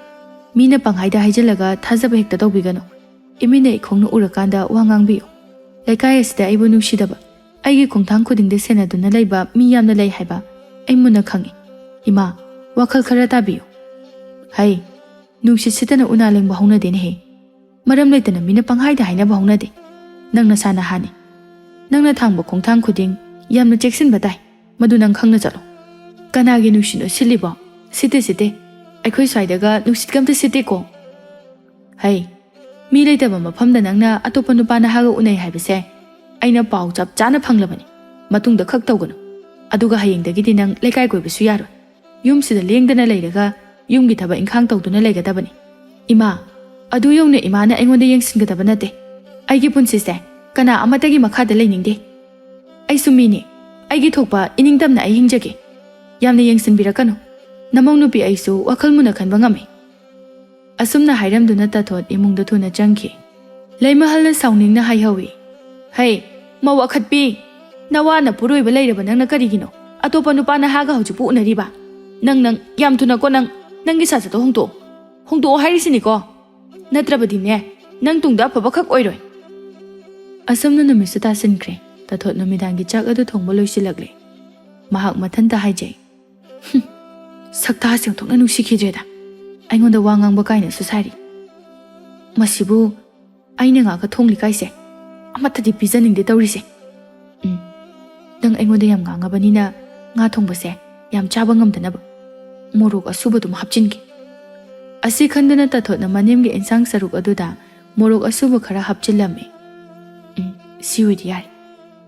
ꯃꯤꯅ ꯄꯪꯍꯥꯏꯗ ꯍꯥꯏꯖꯤꯜꯂꯒ ꯊꯥꯖꯕ ꯍꯦꯛꯇ ꯇꯧꯕꯤꯒꯅꯨ꯫ ꯏꯃꯤꯠꯅ ꯏꯈꯣꯡꯅ ꯎꯔꯀꯥꯟꯗ ꯋꯥ ꯉꯥꯡꯕꯤꯌꯨ꯫ ꯂꯩꯀꯥꯏ ꯑꯁꯤꯗ ꯑꯩꯕꯨ ꯅꯨꯡꯁꯤꯗꯕ, ꯑꯩꯒꯤ ꯈꯣꯡꯊꯥꯡ ꯈꯨꯗꯤꯡꯗ ꯁꯦꯟꯅꯗꯨꯅ ꯂꯩꯕ ꯃꯤ ꯌꯥꯝꯅ ꯂꯩ ꯍꯥꯏꯕ ꯑꯩ ꯃꯨꯟꯅ ꯈꯪꯏ꯫ ꯏꯃꯥ, ꯋꯥꯈꯜ ꯈꯔ ꯇꯥꯕꯤꯌꯨ꯫ ꯍꯩ, ꯅꯨꯡꯁꯤꯠ ꯁꯤꯠꯇꯅ ꯎꯅꯥ ꯂꯦꯡꯕ ꯍꯧꯅꯗꯦꯅꯦꯍꯦ꯫ ꯃꯔꯝ ꯂꯩꯇꯅ ꯃꯤꯅ ꯄꯪꯍꯥꯏꯗ ꯍꯥꯏꯅꯕ ꯍꯧꯅꯗꯦ꯫ ꯅꯪ ꯅꯁꯥꯅ ꯍꯥꯟꯅꯤ꯫ ꯅꯪꯅ ꯊꯥꯡꯕ ꯈꯣꯡꯊꯥꯡ ꯈꯨꯗꯤꯡ ꯌꯥꯝꯅ ꯆꯦꯛꯁꯤꯟꯕ ꯇꯥꯏ꯫ ꯃꯗꯨ ꯅꯪ ꯈꯪꯅ ꯆꯠꯂꯣ꯫ ꯀꯅꯥꯒꯤ ꯅꯨꯡꯁꯤꯠꯅꯣ ꯁꯤꯠꯂꯤꯕꯣ? ꯁꯤꯠꯇꯦ, ꯁꯤꯠꯇꯦ꯫ ꯑꯩꯈꯣꯏ ꯁ꯭ꯋꯥꯏꯗꯒ ꯅꯨꯡꯁꯤꯠꯀ ꯑꯝꯇ ꯁꯤꯠꯇꯦꯀꯣ꯫ ꯍꯩ, ꯃꯤ ꯂꯩꯇꯕ ꯃꯐꯝꯗ ꯅꯪꯅ ꯑꯇꯣꯞꯄ ꯅꯨꯄꯥ ꯅꯍꯥꯒ ꯎꯅꯩ ꯍꯥꯏꯕꯁꯦ ꯑꯩꯅ ꯄꯥꯎ ꯆꯞ ꯆꯥꯅ ꯐꯪꯂꯕꯅꯤ꯫ ꯃꯇꯨꯡꯗ ꯈꯛ ꯇꯧꯒꯅꯨ꯫ ꯑꯗꯨꯒ ꯍꯌꯦꯡꯗꯒꯤꯗꯤ ꯅꯪ ꯂꯩꯀꯥꯏ ꯀꯣꯏꯕꯁꯨ ꯌꯥꯔꯣꯏ꯫ ꯌꯨꯝꯁꯤꯗ ꯂꯦꯡꯗꯅ ꯂꯩꯔꯒ ꯌꯨꯝꯒꯤ ꯊꯕꯛ ꯏꯪꯈꯥꯡ ꯇꯧꯗꯨꯅ ꯂꯩꯒꯗꯕꯅꯤ꯫ ꯏꯃꯥ, ꯑꯗꯨ ꯌꯧꯅ ꯏꯃꯥꯅ ꯑꯩꯉꯣꯟꯗ ꯌꯦꯡꯁꯤꯟꯒꯗꯕ ꯅꯠꯇꯦ꯫ ꯑꯩꯒꯤ ꯄꯨꯟꯁꯤꯁꯦ ꯀꯅꯥ ꯑꯃꯠꯇꯒꯤ ꯃꯈꯥꯗ ꯂꯩꯅꯤꯡꯗꯦ꯫ ꯑꯩꯁꯨ ꯃꯤꯅꯤ꯫ ꯑꯩꯒꯤ ꯊꯣꯛꯄ ꯏꯅꯤꯡꯇꯝꯅ ꯑꯩ ꯍꯤꯡꯖꯒꯦ꯫ ꯌꯥꯝꯅ ꯌꯦꯡꯁꯤꯟꯕꯤꯔꯛꯀꯅꯨ꯫ ꯅꯃꯧ ꯅꯨꯄꯤ ꯑꯩꯁꯨ ꯋꯥꯈꯜ ꯃꯨꯟꯅ ꯈꯟꯕ ꯉꯝꯃꯤ꯫ ꯑꯁꯨꯝꯅ ꯍꯥꯏꯔꯝꯗꯨꯅ ꯇꯥꯊꯣꯠ ꯏꯃꯨꯡꯗ ꯊꯨꯅ ꯆꯪꯈꯤ꯫ ꯂꯩꯃꯍꯜꯅ ꯁꯥꯎꯅꯤꯡꯅ ꯍꯥꯏꯍꯧꯏ, "ꯍꯩ, ꯃꯧ ꯑꯈꯠꯄꯤ, ꯅꯋꯥ ꯅꯄꯨꯔꯣꯏꯕ ꯂꯩꯔꯕ ꯅꯪꯅ ꯀꯔꯤꯒꯤꯅꯣ ꯑꯇꯣꯞꯄ ꯅꯨꯄꯥ ꯅꯍꯥꯒ ꯍꯧꯖꯤꯛꯄꯨ ꯎꯅꯔꯤꯕ? ꯅꯪ, ꯅꯪ, ꯌꯥꯝ ꯊꯨꯅꯀꯣ ꯅꯪ, ꯅꯪꯒꯤ ꯁꯥꯖꯠꯇꯣ ꯍꯣꯡꯗꯣꯛꯑꯣ꯫ ꯍꯣꯡꯗꯣꯛꯑꯣ ꯍꯥꯏꯔꯤꯁꯤꯅꯤꯀꯣ꯫ ꯅꯠꯇ꯭ꯔꯕꯗꯤꯅꯦ, ꯅꯪ ꯇꯨꯡꯗ ꯑꯐꯕ ꯈꯛ ꯑꯣꯏꯔꯣꯏ"꯫ ꯑꯁꯨꯝꯅ ꯅꯨꯃꯤꯠꯁꯨ ꯇꯥꯁꯤꯟꯈ꯭ꯔꯦ꯫ ꯇꯥꯊꯣꯠ ꯅꯨꯃꯤꯗꯥꯡꯒꯤ ꯆꯥꯛ ꯑꯗꯨ ꯊꯣꯡꯕ ꯂꯣꯏꯁꯤꯜꯂꯛꯂꯦ꯫ ꯃꯍꯥꯛ ꯃꯊꯟꯇ ꯍꯥꯏꯖꯩ, "ꯍꯨꯝ, ꯁꯛꯇꯥꯁꯦ ꯑꯣꯟꯊꯣꯛꯅ ꯅꯨꯡꯁꯤꯈꯤꯗ꯭ꯔꯦꯗ꯫ ꯑꯩꯉꯣꯟꯗ ꯋꯥ ꯉꯥꯡꯕ ꯀꯥꯏꯅꯁꯨ ꯁꯥꯔꯤ꯫ ꯃꯁꯤꯕꯨ ꯑꯩꯅ ꯉꯥꯛꯀ ꯊꯣꯡꯂꯤ ꯀꯥꯏꯁꯦ ꯑꯃꯠꯇꯗꯤ ꯄꯤꯖꯅꯤꯡꯗꯦ ꯇꯧꯔꯤꯁꯦ꯫ ꯎꯝ, ꯅꯪ ꯑꯩꯉꯣꯟꯗ ꯌꯥꯝ ꯉꯥꯡꯉꯕꯅꯤꯅ ꯉꯥ ꯊꯣꯡꯕꯁꯦ ꯌꯥꯝ ꯆꯥꯕ ꯉꯝꯗꯅꯕ ꯃꯣꯔꯣꯛ ꯑꯁꯨꯕꯗꯨꯝ ꯍꯥꯞꯆꯤꯟꯒꯦ"꯫ ꯑꯁꯤ ꯈꯟꯗꯨꯅ ꯇꯥꯊꯣꯠꯅ ꯃꯅꯦꯝꯒꯤ ꯏꯟꯁꯥꯡ ꯁꯔꯨꯛ ꯑꯗꯨꯗ ꯃꯣꯔꯣꯛ ꯑꯁꯨꯕ ꯈꯔ ꯍꯥꯞꯆꯤꯜꯂꯝꯃꯤ꯫ "ꯎꯝ, ꯁꯤ ꯑꯣꯏꯗꯤ ꯌꯥꯔꯦ꯫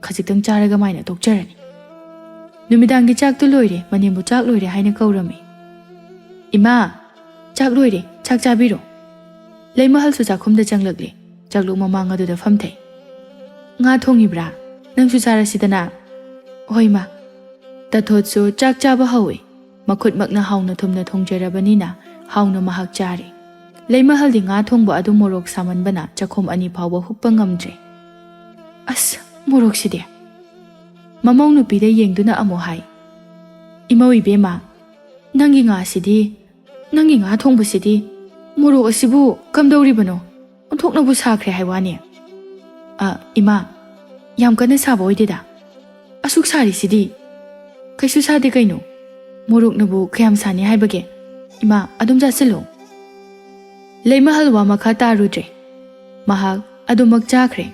ꯈꯖꯤꯛꯇꯪ ꯆꯥꯔꯒ ꯃꯥꯏꯅ ꯇꯣꯛꯆꯔꯅꯤ"꯫ ꯅꯨꯃꯤꯗꯥꯡꯒꯤ ꯆꯥꯛꯇꯨ ꯂꯣꯏꯔꯦ, ꯃꯅꯦꯝꯕꯨ ꯆꯥꯛ ꯂꯣꯏꯔꯦ ꯍꯥꯏꯅ ꯀꯧꯔꯝꯃꯤ꯫ "ꯏꯃꯥ, ꯆꯥꯛ ꯂꯣꯏꯔꯦ, ꯆꯥꯛ ꯆꯥꯕꯤꯔꯣ"꯫ ꯂꯩꯃꯍꯜꯁꯨ ꯆꯥꯛꯈꯨꯝꯗ ꯆꯪꯂꯛꯂꯦ꯫ ꯆꯥꯛꯂꯨꯛ ꯃꯃꯥꯡ ꯑꯗꯨꯗ ꯐꯝꯊꯩ꯫ "ꯉꯥ ꯊꯣꯡꯉꯤꯕ꯭ꯔꯥ? ꯅꯪꯁꯨ ꯆꯥꯔꯁꯤꯗꯅ?" "ꯍꯣꯏ, ꯃꯥ꯫" ꯇꯥꯊꯣꯠꯁꯨ ꯆꯥꯛ ꯆꯥꯕ ꯍꯧꯏ꯫ ꯃꯈꯨꯠꯃꯛꯅ ꯍꯥꯎꯅ ꯊꯨꯝꯅ ꯊꯣꯡꯖꯔꯕꯅꯤꯅ ꯍꯥꯎꯅ ꯃꯍꯥꯛ ꯆꯥꯔꯤ꯫ ꯂꯩꯃꯍꯜꯗꯤ ꯉꯥ ꯊꯣꯡꯕ ꯑꯗꯨ ꯃꯣꯔꯣꯛ ꯁꯥꯃꯟꯕꯅ ꯆꯈꯣꯝ ꯑꯅꯤ ꯐꯥꯎꯕ ꯍꯨꯞꯄ ꯉꯝꯗ꯭ꯔꯦ꯫ "ꯑꯁ, ꯃꯣꯔꯣꯛꯁꯤꯗꯤ!" ꯃꯃꯧ ꯅꯨꯄꯤꯗ ꯌꯦꯡꯗꯨꯅ ꯑꯃꯨꯛ ꯍꯥꯏ, "ꯏꯃꯧ ꯏꯕꯦꯝꯃ, ꯅꯪꯒꯤ ꯉꯥꯁꯤꯗꯤ, ꯅꯪꯒꯤ ꯉꯥ ꯊꯣꯡꯕꯁꯤꯗꯤ ꯃꯣꯔꯣꯛ ꯑꯁꯤꯕꯨ ꯀꯝꯗꯧꯔꯤꯕꯅꯣ? ꯑꯣꯟꯊꯣꯛꯅꯕꯨ ꯁꯥꯈ꯭ꯔꯦ ꯍꯥꯏ ꯋꯥꯅꯤ꯫" "ꯑ, ꯏꯃꯥ, ꯌꯥꯝ ꯀꯟꯅ ꯁꯥꯕ ꯑꯣꯏꯗꯦꯗ꯫ ꯑꯁꯨꯛ ꯁꯥꯔꯤꯁꯤꯗꯤ?" "ꯀꯩꯁꯨ ꯁꯥꯗꯦ ꯀꯩꯅꯣ꯫ ꯃꯣꯔꯣꯛꯅꯕꯨ ꯀꯌꯥꯝ ꯁꯥꯅꯤ ꯍꯥꯏꯕꯒꯦ? ꯏꯃꯥ, ꯑꯗꯨꯝ ꯆꯥꯁꯤꯜꯂꯨ꯫" ꯂꯩꯃꯍꯜ ꯋꯥ ꯃꯈꯥ ꯇꯥꯔꯨꯗ꯭ꯔꯦ꯫ ꯃꯍꯥꯛ ꯑꯗꯨꯃꯛ ꯆꯥꯈ꯭ꯔꯦ꯫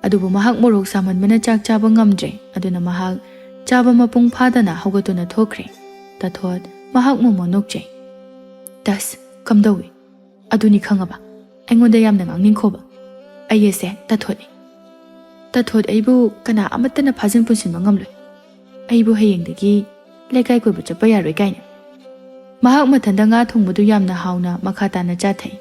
ꯑꯗꯨꯕꯨ ꯃꯍꯥꯛ ꯃꯣꯔꯣꯛ ꯁꯥꯃꯟꯕꯅ ꯆꯥꯛ ꯆꯥꯕ ꯉꯝꯗ꯭ꯔꯦ꯫ ꯑꯗꯨꯅ ꯃꯍꯥꯛ ꯆꯥꯕ ꯃꯄꯨꯡ ꯐꯥꯗꯅ ꯍꯧꯒꯠꯇꯨꯅ ꯊꯣꯛꯈ꯭ꯔꯦ꯫ ꯇꯥꯊꯣꯠ ꯃꯍꯥꯛ ꯃꯣꯃꯣꯟ ꯅꯣꯛꯆꯩ꯫ "ꯇꯁ, ꯀꯝꯗꯧꯏ? ꯑꯗꯨꯅꯤ ꯈꯪꯉꯕ? ꯑꯩꯉꯣꯟꯗ ꯌꯥꯝꯅ ꯉꯥꯡꯅꯤꯡꯈꯣꯕ꯫ ꯑꯩ ꯑꯁꯦ ꯇꯥꯊꯣꯠꯅꯤ꯫ ꯇꯥꯊꯣꯠ ꯑꯩꯕꯨ ꯀꯅꯥ ꯑꯃꯠꯇꯅ ꯐꯥꯖꯤꯟ ꯄꯨꯟꯁꯤꯟꯕ ꯉꯝꯂꯣꯏ꯫ ꯑꯩꯕꯨ ꯍꯌꯦꯡꯗꯒꯤ ꯂꯩꯀꯥꯏ ꯀꯣꯏꯕ ꯆꯠꯄ ꯌꯥꯔꯣꯏ ꯀꯥꯏꯅ꯫" ꯃꯍꯥꯛ ꯃꯊꯟꯗ ꯉꯥ ꯊꯣꯡꯕꯗꯨ ꯌꯥꯝꯅ ꯍꯥꯎꯅ ꯃꯈꯥ ꯇꯥꯅ ꯆꯥꯊꯩ꯫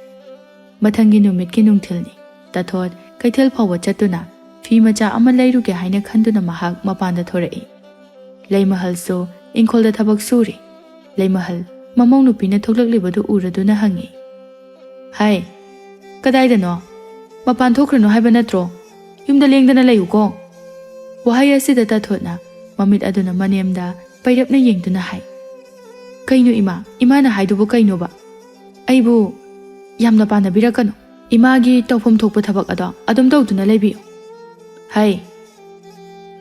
ꯃꯊꯪꯒꯤ ꯅꯨꯃꯤꯠꯀꯤ ꯅꯨꯡꯊꯤꯜꯅꯤ꯫ ꯇꯥꯊꯣꯠ ꯀꯩꯊꯦꯜ ꯐꯥꯎꯕ ꯆꯠꯇꯨꯅ ꯐꯤ ꯃꯆꯥ ꯑꯃ ꯂꯩꯔꯨꯒꯦ ꯍꯥꯏꯅ ꯈꯟꯗꯨꯅ ꯃꯍꯥꯛ ꯃꯄꯥꯟꯗ ꯊꯣꯔꯛꯏ꯫ ꯂꯩꯃꯍꯜꯁꯨ ꯏꯪꯈꯣꯜꯗ ꯊꯕꯛ ꯁꯨꯔꯤ꯫ ꯂꯩꯃꯍꯜ ꯃꯃꯧ ꯅꯨꯄꯤꯅ ꯊꯣꯛꯂꯛꯂꯤꯕꯗꯨ ꯎꯔꯗꯨꯅ ꯍꯪꯉꯤ, "ꯍꯥꯏ, ꯀꯗꯥꯏꯗꯅꯣ? ꯃꯄꯥꯟ ꯊꯣꯛꯈ꯭ꯔꯅꯨ ꯍꯥꯏꯕ ꯅꯠꯇ꯭ꯔꯣ? ꯌꯨꯝꯗ ꯂꯦꯡꯗꯅ ꯂꯩꯌꯨꯀꯣ꯫" ꯋꯥꯍꯩ ꯑꯁꯤꯗ ꯇꯥꯊꯣꯠꯅ ꯃꯃꯤꯠ ꯑꯗꯨꯅ ꯃꯅꯦꯝꯗ ꯄꯩꯔꯞꯅ ꯌꯦꯡꯗꯨꯅ ꯍꯥꯏ, "ꯀꯩꯅꯣ ꯏꯃꯥ, ꯏꯃꯥꯅ ꯍꯥꯏꯗꯨꯕꯨ ꯀꯩꯅꯣꯕ? ꯑꯩꯕꯨ ꯌꯥꯝꯅ ꯄꯥꯟꯅꯕꯤꯔꯛꯀꯅꯨ꯫ ꯏꯃꯥꯒꯤ ꯇꯧꯐꯝ ꯊꯣꯛꯄ ꯊꯕꯛ ꯑꯗꯣ ꯑꯗꯨꯝ ꯇꯧꯗꯨꯅ ꯂꯩꯕꯤꯌꯨ꯫" "ꯍꯩ,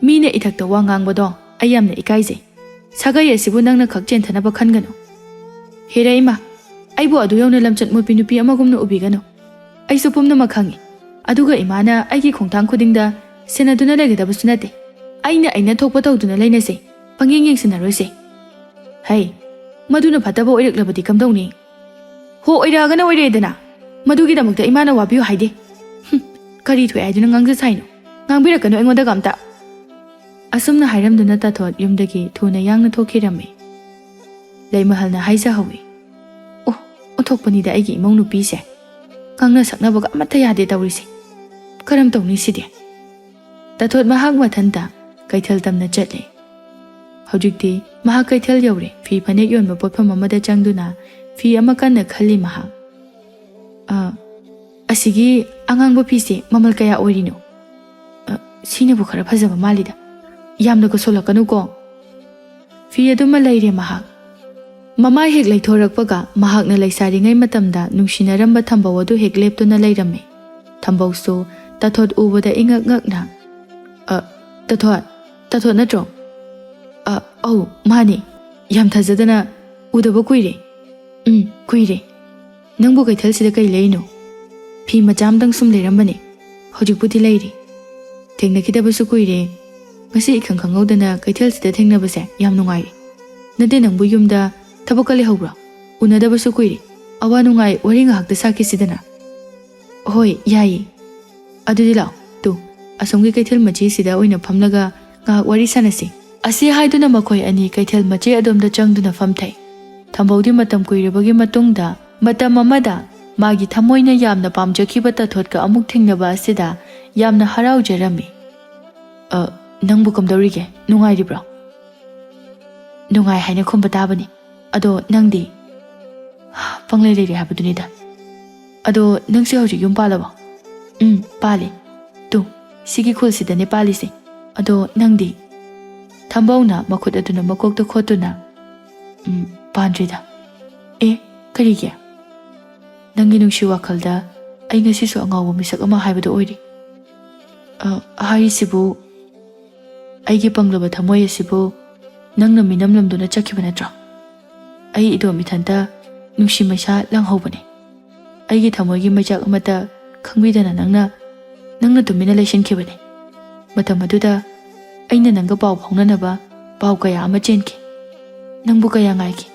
ꯃꯤꯅ ꯏꯊꯛꯇ ꯋꯥ ꯉꯥꯡꯕꯗꯣ ꯑꯩ ꯌꯥꯝꯅ ꯏꯀꯥꯏꯖꯩ꯫ ꯁꯥꯒꯩ ꯑꯁꯤꯕꯨ ꯅꯪꯅ ꯈꯛ ꯆꯦꯟꯊꯅꯕ ꯈꯟꯒꯅꯨ꯫" "ꯍꯦꯔꯦ ꯏꯃꯥ, ꯑꯩꯕꯨ ꯑꯗꯨ ꯌꯧꯅ ꯂꯝꯆꯠ ꯃꯣꯠꯄꯤ ꯅꯨꯄꯤ ꯑꯃꯒꯨꯝꯅ ꯎꯕꯤꯒꯅꯨ꯫ ꯑꯩꯁꯨ ꯄꯨꯝꯅꯃꯛ ꯈꯪꯏ꯫ ꯑꯗꯨꯒ ꯏꯃꯥꯅ ꯑꯩꯒꯤ ꯈꯣꯡꯊꯥꯡ ꯈꯨꯗꯤꯡꯗ ꯁꯦꯟꯅꯗꯨꯅ ꯂꯩꯒꯗꯕꯁꯨ ꯅꯠꯇꯦ꯫ ꯑꯩꯅ ꯑꯩꯅ ꯊꯣꯛꯄ ꯇꯧꯗꯨꯅ ꯂꯩꯅꯁꯦ, ꯄꯪꯌꯦꯡ ꯌꯦꯡꯁꯤꯟꯅꯔꯣꯏꯁꯦ꯫" "ꯍꯩ, ꯃꯗꯨꯅ ꯐꯠꯇꯕ ꯑꯣꯏꯔꯛꯂꯕꯗꯤ ꯀꯝꯗꯧꯅꯤ?" "ꯍꯣ, ꯑꯣꯏꯔꯛꯑꯒꯅ ꯑꯣꯏꯔꯛꯑꯦꯗꯅ꯫ ꯃꯗꯨꯒꯤꯗꯃꯛꯇ ꯏꯃꯥꯅ ꯋꯥꯕꯤꯌꯨ ꯍꯥꯏꯗꯦ꯫" "ꯍꯨꯝ, ꯀꯔꯤ ꯊꯣꯛꯑꯦ ꯍꯥꯏꯗꯨꯅ ꯉꯥꯡꯖ ꯁꯥꯏꯅꯣ? ꯉꯥꯡꯕꯤꯔꯛꯀꯅꯨ ꯑꯩꯉꯣꯟꯗꯒ ꯑꯝꯇ꯫" ꯑꯁꯨꯝꯅ ꯍꯥꯏꯔꯝꯗꯨꯅ ꯇꯥꯊꯣꯠ ꯌꯨꯝꯗꯒꯤ ꯊꯨꯅ ꯌꯥꯡꯅ ꯊꯣꯛꯈꯤꯔꯝꯃꯤ꯫ ꯂꯩꯃꯍꯜꯅ ꯍꯥꯏꯖꯍꯧꯏ, "ꯑꯣ, ꯑꯣꯟꯊꯣꯛꯄꯅꯤꯗ ꯑꯩꯒꯤ ꯏꯃꯧ ꯅꯨꯄꯤꯁꯦ꯫ ꯉꯥꯡꯅ ꯁꯛꯅꯕꯒ ꯑꯃꯠꯇ ꯌꯥꯗꯦ ꯇꯧꯔꯤꯁꯦ꯫ ꯀꯔꯝ ꯇꯧꯅꯤ ꯁꯤꯗꯤ? ꯇꯥꯊꯣꯠ ꯃꯍꯥꯛ ꯃꯊꯟꯇ ꯀꯩꯊꯦꯜ ꯇꯝꯅ ꯆꯠꯂꯦ꯫ ꯍꯧꯖꯤꯛꯇꯤ ꯃꯍꯥꯛ ꯀꯩꯊꯦꯜ ꯌꯧꯔꯦ꯫ ꯐꯤ ꯐꯅꯦꯛ ꯌꯣꯟꯕ ꯄꯣꯠꯐꯝ ꯑꯃꯗ ꯆꯪꯗꯨꯅ ꯐꯤ ꯑꯃ ꯀꯟꯅ ꯈꯜꯂꯤ ꯃꯍꯥꯛ꯫ "ꯑ, ꯑꯁꯤꯒꯤ ꯑꯉꯥꯡꯕ ꯐꯤꯁꯦ ꯃꯃꯜ ꯀꯌꯥ ꯑꯣꯏꯔꯤꯅꯣ? ꯑ, ꯁꯤꯅꯕꯨ ꯈꯔ ꯐꯖꯕ ꯃꯥꯜꯂꯤꯗ꯫ ꯌꯥꯝꯅꯒ ꯁꯣꯜꯂꯛꯀꯅꯨꯀꯣ꯫" ꯐꯤ ꯑꯗꯨꯃ ꯂꯩꯔꯦ ꯃꯍꯥꯛ꯫ ꯃꯃꯥꯏ ꯍꯦꯛ ꯂꯩꯊꯣꯔꯛꯄꯒ ꯃꯍꯥꯛꯅ ꯂꯩꯁꯥꯔꯤꯉꯩ ꯃꯇꯝꯗ ꯅꯨꯡꯁꯤꯅꯔꯝꯕ ꯊꯝꯕꯧ ꯑꯗꯨ ꯍꯦꯛ ꯂꯦꯞꯇꯨꯅ ꯂꯩꯔꯝꯃꯤ꯫ ꯊꯝꯕꯧꯁꯨ ꯇꯥꯊꯣꯠ ꯎꯕꯗ ꯏꯉꯛ ꯉꯛꯅ, "ꯑ, ꯇꯥꯊꯣꯠ, ꯇꯥꯊꯣꯠ ꯅꯠꯇ꯭ꯔꯣ?" "ꯑ, ꯑꯧ, ꯃꯥꯅꯤ꯫ ꯌꯥꯝ ꯊꯥꯖꯗꯅ ꯎꯗꯕ ꯀꯨꯏꯔꯦ꯫" "ꯎꯝ, ꯀꯨꯏꯔꯦ꯫ ꯅꯪꯕꯨ ꯀꯩꯊꯦꯜꯁꯤꯗ ꯀꯔꯤ ꯂꯩꯔꯤꯅꯣ?" "ꯐꯤ ꯃꯆꯥ ꯑꯃꯇꯪ ꯁꯨꯝ ꯂꯩꯔꯝꯕꯅꯦ꯫ ꯍꯧꯖꯤꯛꯄꯨꯗꯤ ꯂꯩꯔꯤ꯫ ꯊꯦꯡꯅꯈꯤꯗꯕꯁꯨ ꯀꯨꯏꯔꯦ꯫ ꯉꯁꯤ ꯏꯈꯪ ꯈꯪꯍꯧꯗꯅ ꯀꯩꯊꯦꯜꯁꯤꯗ ꯊꯦꯡꯅꯕꯁꯦ ꯌꯥꯝ ꯅꯨꯡꯉꯥꯏꯔꯦ꯫ ꯅꯠꯇꯦ, ꯅꯪꯕꯨ ꯌꯨꯝꯗ ꯊꯕꯛꯀ ꯂꯩꯍꯧꯕ꯭ꯔꯣ? ꯎꯅꯗꯕꯁꯨ ꯀꯨꯏꯔꯦ꯫ ꯑꯋꯥ ꯅꯨꯡꯉꯥꯏ ꯋꯥꯔꯤ ꯉꯥꯏꯍꯥꯛꯇ ꯁꯥꯈꯤꯁꯤꯗꯅ꯫" "ꯍꯣꯏ, ꯌꯥꯏꯌꯦ꯫ ꯑꯗꯨꯗꯤ ꯂꯥꯛꯑꯣ, ꯇꯨ, ꯑꯁꯣꯝꯒꯤ ꯀꯩꯊꯦꯜ ꯃꯆꯤꯁꯤꯗ ꯑꯣꯏꯅ ꯐꯝꯂꯒ ꯉꯥꯏꯍꯥꯛ ꯋꯥꯔꯤ ꯁꯥꯟꯅꯁꯤ꯫" ꯑꯁꯤ ꯍꯥꯏꯗꯨꯅ ꯃꯈꯣꯏ ꯑꯅꯤ ꯀꯩꯊꯦꯜ ꯃꯆꯤ ꯑꯗꯣꯝꯗ ꯆꯪꯗꯨꯅ ꯐꯝꯊꯩ꯫ ꯊꯝꯕꯧꯗꯤ ꯃꯇꯝ ꯀꯨꯏꯔꯕꯒꯤ ꯃꯇꯨꯡꯗ, ꯃꯇꯝ ꯑꯃꯗ ꯃꯥꯒꯤ ꯊꯃꯣꯏꯅ ꯌꯥꯝꯅ ꯄꯥꯝꯖꯈꯤꯕ ꯇꯥꯊꯣꯠꯀ ꯑꯃꯨꯛ ꯊꯦꯡꯅꯕ ꯑꯁꯤꯗ ꯌꯥꯝꯅ ꯍꯔꯥꯎꯖꯔꯝꯃꯤ꯫ "ꯑ, ꯅꯪꯕꯨ ꯀꯝꯗꯧꯔꯤꯒꯦ? ꯅꯨꯡꯉꯥꯏꯔꯤꯕ꯭ꯔꯣ?" "ꯅꯨꯡꯉꯥꯏ ꯍꯥꯏꯅ ꯈꯨꯝꯕ ꯇꯥꯕꯅꯤ꯫ ꯑꯗꯣ ꯅꯪꯗꯤ?" "ꯄꯪꯂꯩ ꯂꯩꯔꯤ ꯍꯥꯏꯕꯗꯨꯅꯤꯗ꯫ ꯑꯗꯣ ꯅꯪꯁꯦ ꯍꯧꯖꯤꯛ ꯌꯨꯝ ꯄꯥꯜꯂꯕꯣ?" "ꯎꯝ, ꯄꯥꯜꯂꯦ꯫ ꯇꯨ, ꯁꯤꯒꯤ ꯈꯨꯜꯁꯤꯗꯅꯦ ꯄꯥꯜꯂꯤꯁꯦ꯫ ꯑꯗꯣ ꯅꯪꯗꯤ?" ꯊꯝꯕꯧꯅ ꯃꯈꯨꯠ ꯑꯗꯨꯅ ꯃꯀꯣꯛꯇ ꯈꯣꯠꯇꯨꯅ, "ꯎꯝ, ꯄꯥꯟꯗ꯭ꯔꯤꯗ꯫" "ꯑꯦ, ꯀꯔꯤꯒꯤ?" "ꯅꯪꯒꯤ ꯅꯨꯡꯁꯤ ꯋꯥꯈꯜꯗ ꯑꯩ ꯉꯁꯤꯁꯨ ꯑꯉꯥꯎꯕ ꯃꯤꯁꯛ ꯑꯃ ꯍꯥꯏꯕꯗꯨ ꯑꯣꯏꯔꯤ꯫" "ꯑ, ꯍꯥꯏꯔꯤꯁꯤꯕꯨ?" "ꯑꯩꯒꯤ ꯄꯪꯂꯕ ꯊꯃꯣꯏ ꯑꯁꯤꯕꯨ ꯅꯪꯅ ꯃꯤꯅꯝꯂꯝꯗꯨꯅ ꯆꯠꯈꯤꯕ ꯅꯠꯇ꯭ꯔꯣ? ꯑꯩ ꯏꯇꯣꯝ ꯏꯊꯟꯇ ꯅꯨꯡꯁꯤ ꯃꯩꯁꯥ ꯂꯥꯡꯍꯧꯕꯅꯦ꯫ ꯑꯩꯒꯤ ꯊꯃꯣꯏꯒꯤ ꯃꯩꯆꯥꯛ ꯑꯃꯠꯇ ꯈꯪꯕꯤꯗꯅ ꯅꯪꯅ, ꯅꯪꯅ ꯇꯨꯃꯤꯟꯅ ꯂꯩꯁꯤꯟꯈꯤꯕꯅꯦ꯫ ꯃꯇꯝ ꯑꯗꯨꯗ ꯑꯩꯅ ꯅꯪꯒ ꯄꯥꯎ ꯐꯥꯎꯅꯅꯕ ꯄꯥꯎ ꯀꯌꯥ ꯑꯃ ꯆꯦꯟꯈꯤ꯫ ꯅꯪꯕꯨ ꯀꯌꯥ ꯉꯥꯏꯈꯤ꯫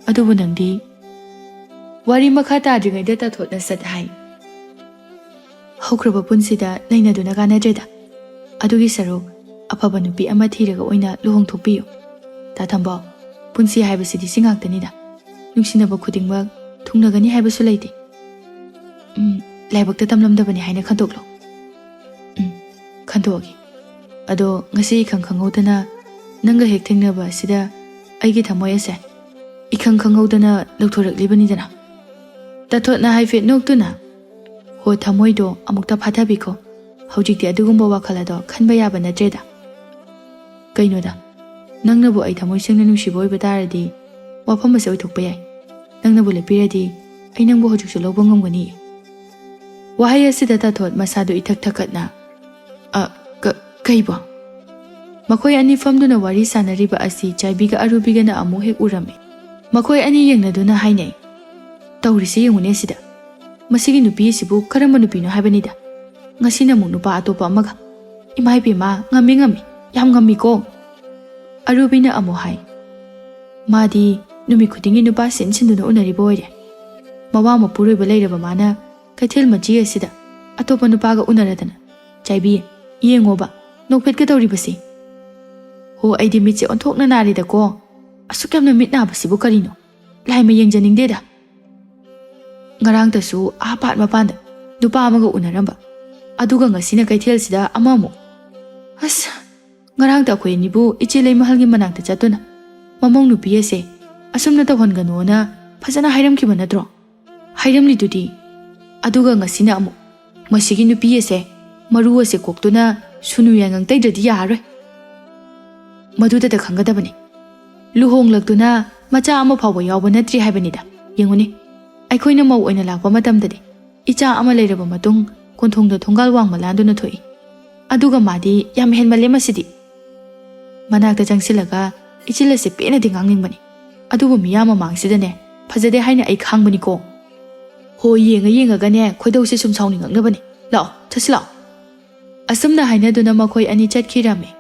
ꯑꯗꯨꯕꯨ ꯅꯪꯗꯤ꯫" ꯋꯥꯔꯤ ꯃꯈꯥ ꯇꯥꯗ꯭ꯔꯤꯉꯩꯗ ꯇꯥꯊꯣꯠꯅ ꯁꯠ ꯍꯥꯏ, "ꯍꯧꯈ꯭ꯔꯕ ꯄꯨꯟꯁꯤꯗ ꯅꯩꯅꯗꯨꯅ ꯀꯥꯟꯅꯗ꯭ꯔꯦꯗ꯫ ꯑꯗꯨꯒꯤ ꯁꯔꯨꯛ ꯑꯐꯕ ꯅꯨꯄꯤ ꯑꯃ ꯊꯤꯔꯒ ꯑꯣꯏꯅ ꯂꯨꯍꯣꯡꯊꯣꯛꯄꯤꯌꯨ꯫ ꯇꯥ ꯊꯝꯕꯧ, ꯄꯨꯟꯁꯤ ꯍꯥꯏꯕꯁꯤꯗꯤ ꯁꯤ ꯉꯥꯛꯇꯅꯤꯗ꯫ ꯅꯨꯡꯁꯤꯅꯕ ꯈꯨꯗꯤꯡꯃꯛ ꯊꯨꯡꯅꯒꯅꯤ ꯍꯥꯏꯕꯁꯨ ꯂꯩꯇꯦ꯫" ꯎꯝ, ꯂꯥꯏꯕꯛꯇ ꯇꯝꯂꯝꯗꯕꯅꯤ ꯍꯥꯏꯅ ꯈꯟꯗꯣꯛꯂꯣ꯫ ꯎꯝ, ꯈꯟꯗꯣꯛꯑꯒꯦ꯫ ꯑꯗꯣ ꯉꯁꯤ ꯏꯈꯪ ꯈꯪꯍꯧꯗꯅ ꯅꯪꯒ ꯍꯦꯛ ꯊꯦꯡꯅꯕ ꯑꯁꯤꯗ ꯑꯩꯒꯤ ꯊꯃꯣꯏ ꯑꯁꯦ ꯏꯈꯪ ꯈꯪꯍꯧꯗꯅ ꯂꯧꯊꯣꯔꯛꯂꯤꯕꯅꯤꯗꯅ꯫ ꯇꯥꯊꯣꯠꯅ ꯍꯥꯏꯐꯦꯠ ꯅꯣꯛꯇꯨꯅ, "ꯍꯣ, ꯊꯃꯣꯏꯗꯣ ꯑꯃꯨꯛꯇ ꯐꯥꯊꯕꯤꯈꯣ꯫ ꯍꯧꯖꯤꯛꯇꯤ ꯑꯗꯨꯒꯨꯝꯕ ꯋꯥꯈꯜ ꯑꯗꯣ ꯈꯟꯕ ꯌꯥꯕ ꯅꯠꯇ꯭ꯔꯦꯗ꯫ ꯀꯩꯅꯣꯗ, ꯅꯪꯅꯕꯨ ꯑꯩ ꯊꯃꯣꯏ ꯁꯦꯡꯅ ꯅꯨꯡꯁꯤꯕ ꯑꯣꯏꯕ ꯇꯥꯔꯗꯤ ꯋꯥꯐꯝ ꯑꯁꯦ ꯑꯣꯏꯊꯣꯛꯄ ꯌꯥꯏ꯫ ꯅꯪꯅꯕꯨ ꯂꯦꯞꯄꯤꯔꯗꯤ ꯑꯩ ꯅꯪꯕꯨ ꯍꯧꯖꯤꯛꯁꯨ ꯂꯧꯕ ꯉꯝꯒꯅꯤ꯫ ꯋꯥꯍꯩ ꯑꯁꯤꯗ ꯇꯥꯊꯣꯠ ꯃꯁꯥꯗꯨ ꯏꯊꯛ ꯊꯛꯀꯠꯅ, "ꯑ, ꯀ-, ꯀꯩꯕꯣ?" ꯃꯈꯣꯏ ꯑꯅꯤ ꯐꯝꯗꯨꯅ ꯋꯥꯔꯤ ꯁꯥꯟꯅꯔꯤꯕ ꯑꯁꯤ ꯆꯥꯏꯕꯤꯒ ꯑꯔꯨꯕꯤꯒꯅ ꯑꯃꯨꯛ ꯍꯦꯛ ꯎꯔꯝꯃꯤ꯫ ꯃꯈꯣꯏ ꯑꯅꯤ ꯌꯦꯡꯅꯗꯨꯅ ꯍꯥꯏꯅꯩ, "ꯇꯧꯔꯤꯁꯤ ꯌꯦꯡꯉꯨꯅꯦ ꯁꯤꯗ꯫ ꯃꯁꯤꯒꯤ ꯅꯨꯄꯤ ꯑꯁꯤꯕꯨ ꯀꯔꯝꯕ ꯅꯨꯄꯤꯅꯣ ꯍꯥꯏꯕꯅꯤꯗ꯫ ꯉꯁꯤꯅ ꯑꯃꯨꯛ ꯅꯨꯄꯥ ꯑꯇꯣꯞꯄ ꯑꯃꯒ꯫ ꯏꯃꯥ ꯏꯕꯦꯝꯃ, ꯉꯝꯃꯤ ꯉꯝꯃꯤ, ꯌꯥꯝ ꯉꯝꯃꯤꯀꯣ꯫" ꯑꯔꯨꯕꯤꯅ ꯑꯃꯨꯛ ꯍꯥꯏ, "ꯃꯥꯗꯤ ꯅꯨꯃꯤꯠ ꯈꯨꯗꯤꯡꯒꯤ ꯅꯨꯄꯥ ꯁꯤꯟ ꯁꯤꯟꯗꯨꯅ ꯎꯅꯔꯤꯕ ꯑꯣꯏꯔꯦ꯫ ꯃꯋꯥ ꯃꯄꯨꯔꯣꯏꯕ ꯂꯩꯔꯕ ꯃꯥꯅ ꯀꯩꯊꯦꯜ ꯃꯆꯤ ꯑꯁꯤꯗ ꯑꯇꯣꯞꯄ ꯅꯨꯄꯥꯒ ꯎꯅꯔꯗꯅ꯫ ꯆꯥꯏꯕꯤ, ꯌꯦꯡꯉꯣꯕ, ꯅꯣꯛꯐꯦꯠꯀ ꯇꯧꯔꯤꯕꯁꯤ꯫ ꯍꯣ, ꯑꯩꯗꯤ ꯃꯤꯠꯁꯦ ꯑꯣꯟꯊꯣꯛꯅ ꯅꯥꯔꯦꯗꯀꯣ꯫ ꯑꯁꯨꯛ ꯌꯥꯝꯅ ꯃꯤꯠ ꯅꯥꯕꯁꯤꯕꯨ ꯀꯔꯤꯅꯣ? ꯂꯥꯏꯃ ꯌꯦꯡꯖꯅꯤꯡꯗꯦꯗ꯫ ꯉꯔꯥꯡꯇꯁꯨ ꯑꯥ ꯄꯥꯠ ꯃꯄꯥꯟꯗ ꯅꯨꯄꯥ ꯑꯃꯒ ꯎꯅꯔꯝꯕ, ꯑꯗꯨꯒ ꯉꯁꯤꯅ ꯀꯩꯊꯦꯜꯁꯤꯗ ꯑꯃꯃꯨꯛ꯫ ꯑꯁ, ꯉꯔꯥꯡꯇ ꯑꯩꯈꯣꯏ ꯑꯅꯤꯕꯨ ꯏꯆꯦ ꯂꯩꯃꯍꯜꯒꯤ ꯃꯅꯥꯛꯇ ꯆꯠꯇꯨꯅ ꯃꯃꯧ ꯅꯨꯄꯤ ꯑꯁꯦ ꯑꯁꯨꯝꯅ ꯇꯧꯍꯟꯒꯅꯣꯅ ꯐꯖꯅ ꯍꯥꯏꯔꯝꯈꯤꯕ ꯅꯠꯇ꯭ꯔꯣ? ꯍꯥꯏꯔꯝꯂꯤꯗꯨꯗꯤ꯫ ꯑꯗꯨꯒ ꯉꯁꯤꯅ ꯑꯃꯨꯛ ꯃꯁꯤꯒꯤ ꯅꯨꯄꯤ ꯑꯁꯦ ꯃꯔꯨ ꯑꯁꯦ ꯀꯣꯛꯇꯨꯅ ꯁꯨꯅꯨ ꯌꯥꯏꯉꯪ ꯇꯩꯗ꯭ꯔꯗꯤ ꯌꯥꯔꯔꯣꯏ꯫ ꯃꯗꯨꯗꯇ ꯈꯪꯒꯗꯕꯅꯤ꯫ ꯂꯨꯍꯣꯡꯂꯛꯇꯨꯅ ꯃꯆꯥ ꯑꯃ ꯐꯥꯎꯕ ꯌꯥꯎꯕ ꯅꯠꯇ꯭ꯔꯤ ꯍꯥꯏꯕꯅꯤꯗ꯫ ꯌꯦꯡꯉꯨꯅꯦ, ꯑꯩꯈꯣꯏꯅ ꯃꯧ ꯑꯣꯏꯅ ꯂꯥꯛꯄ ꯃꯇꯝꯗꯗꯤ ꯏꯆꯥ ꯑꯃ ꯂꯩꯔꯕ ꯃꯇꯨꯡ ꯀꯣꯟꯊꯣꯡꯗ ꯊꯣꯡꯒꯥꯜ ꯋꯥꯡꯃ ꯂꯥꯟꯗꯨꯅ ꯊꯣꯛꯏ꯫ ꯑꯗꯨꯒ ꯃꯥꯗꯤ ꯌꯥꯝ ꯍꯦꯟꯃꯜꯂꯦ ꯃꯁꯤꯗꯤ꯫" ꯃꯅꯥꯛꯇ ꯆꯪꯁꯤꯜꯂꯒ ꯏꯆꯤꯜ ꯑꯁꯦ ꯄꯦꯟꯅꯗꯤ ꯉꯥꯡꯅꯤꯡꯕꯅꯤ꯫ ꯑꯗꯨꯕꯨ ꯃꯤꯌꯥꯝ ꯃꯃꯥꯡꯁꯤꯗꯅꯦ, ꯐꯖꯗꯦ ꯍꯥꯏꯅ ꯑꯩ ꯈꯥꯡꯕꯅꯤꯀꯣ꯫ ꯍꯣ, ꯌꯦꯡꯉ ꯌꯦꯡꯉꯒꯅꯦ ꯈꯣꯏꯗꯧꯁꯦ ꯁꯨꯝ ꯁꯥꯎꯅꯤꯡꯉꯛꯅꯕꯅꯤ꯫ ꯂꯥꯛꯑꯣ, ꯆꯠꯁꯤ ꯂꯥꯛꯑꯣ꯫ ꯑꯁꯨꯝꯅ ꯍꯥꯏꯅꯗꯨꯅ ꯃꯈꯣꯏ ꯑꯅꯤ ꯆꯠꯈꯤꯔꯝꯃꯤ꯫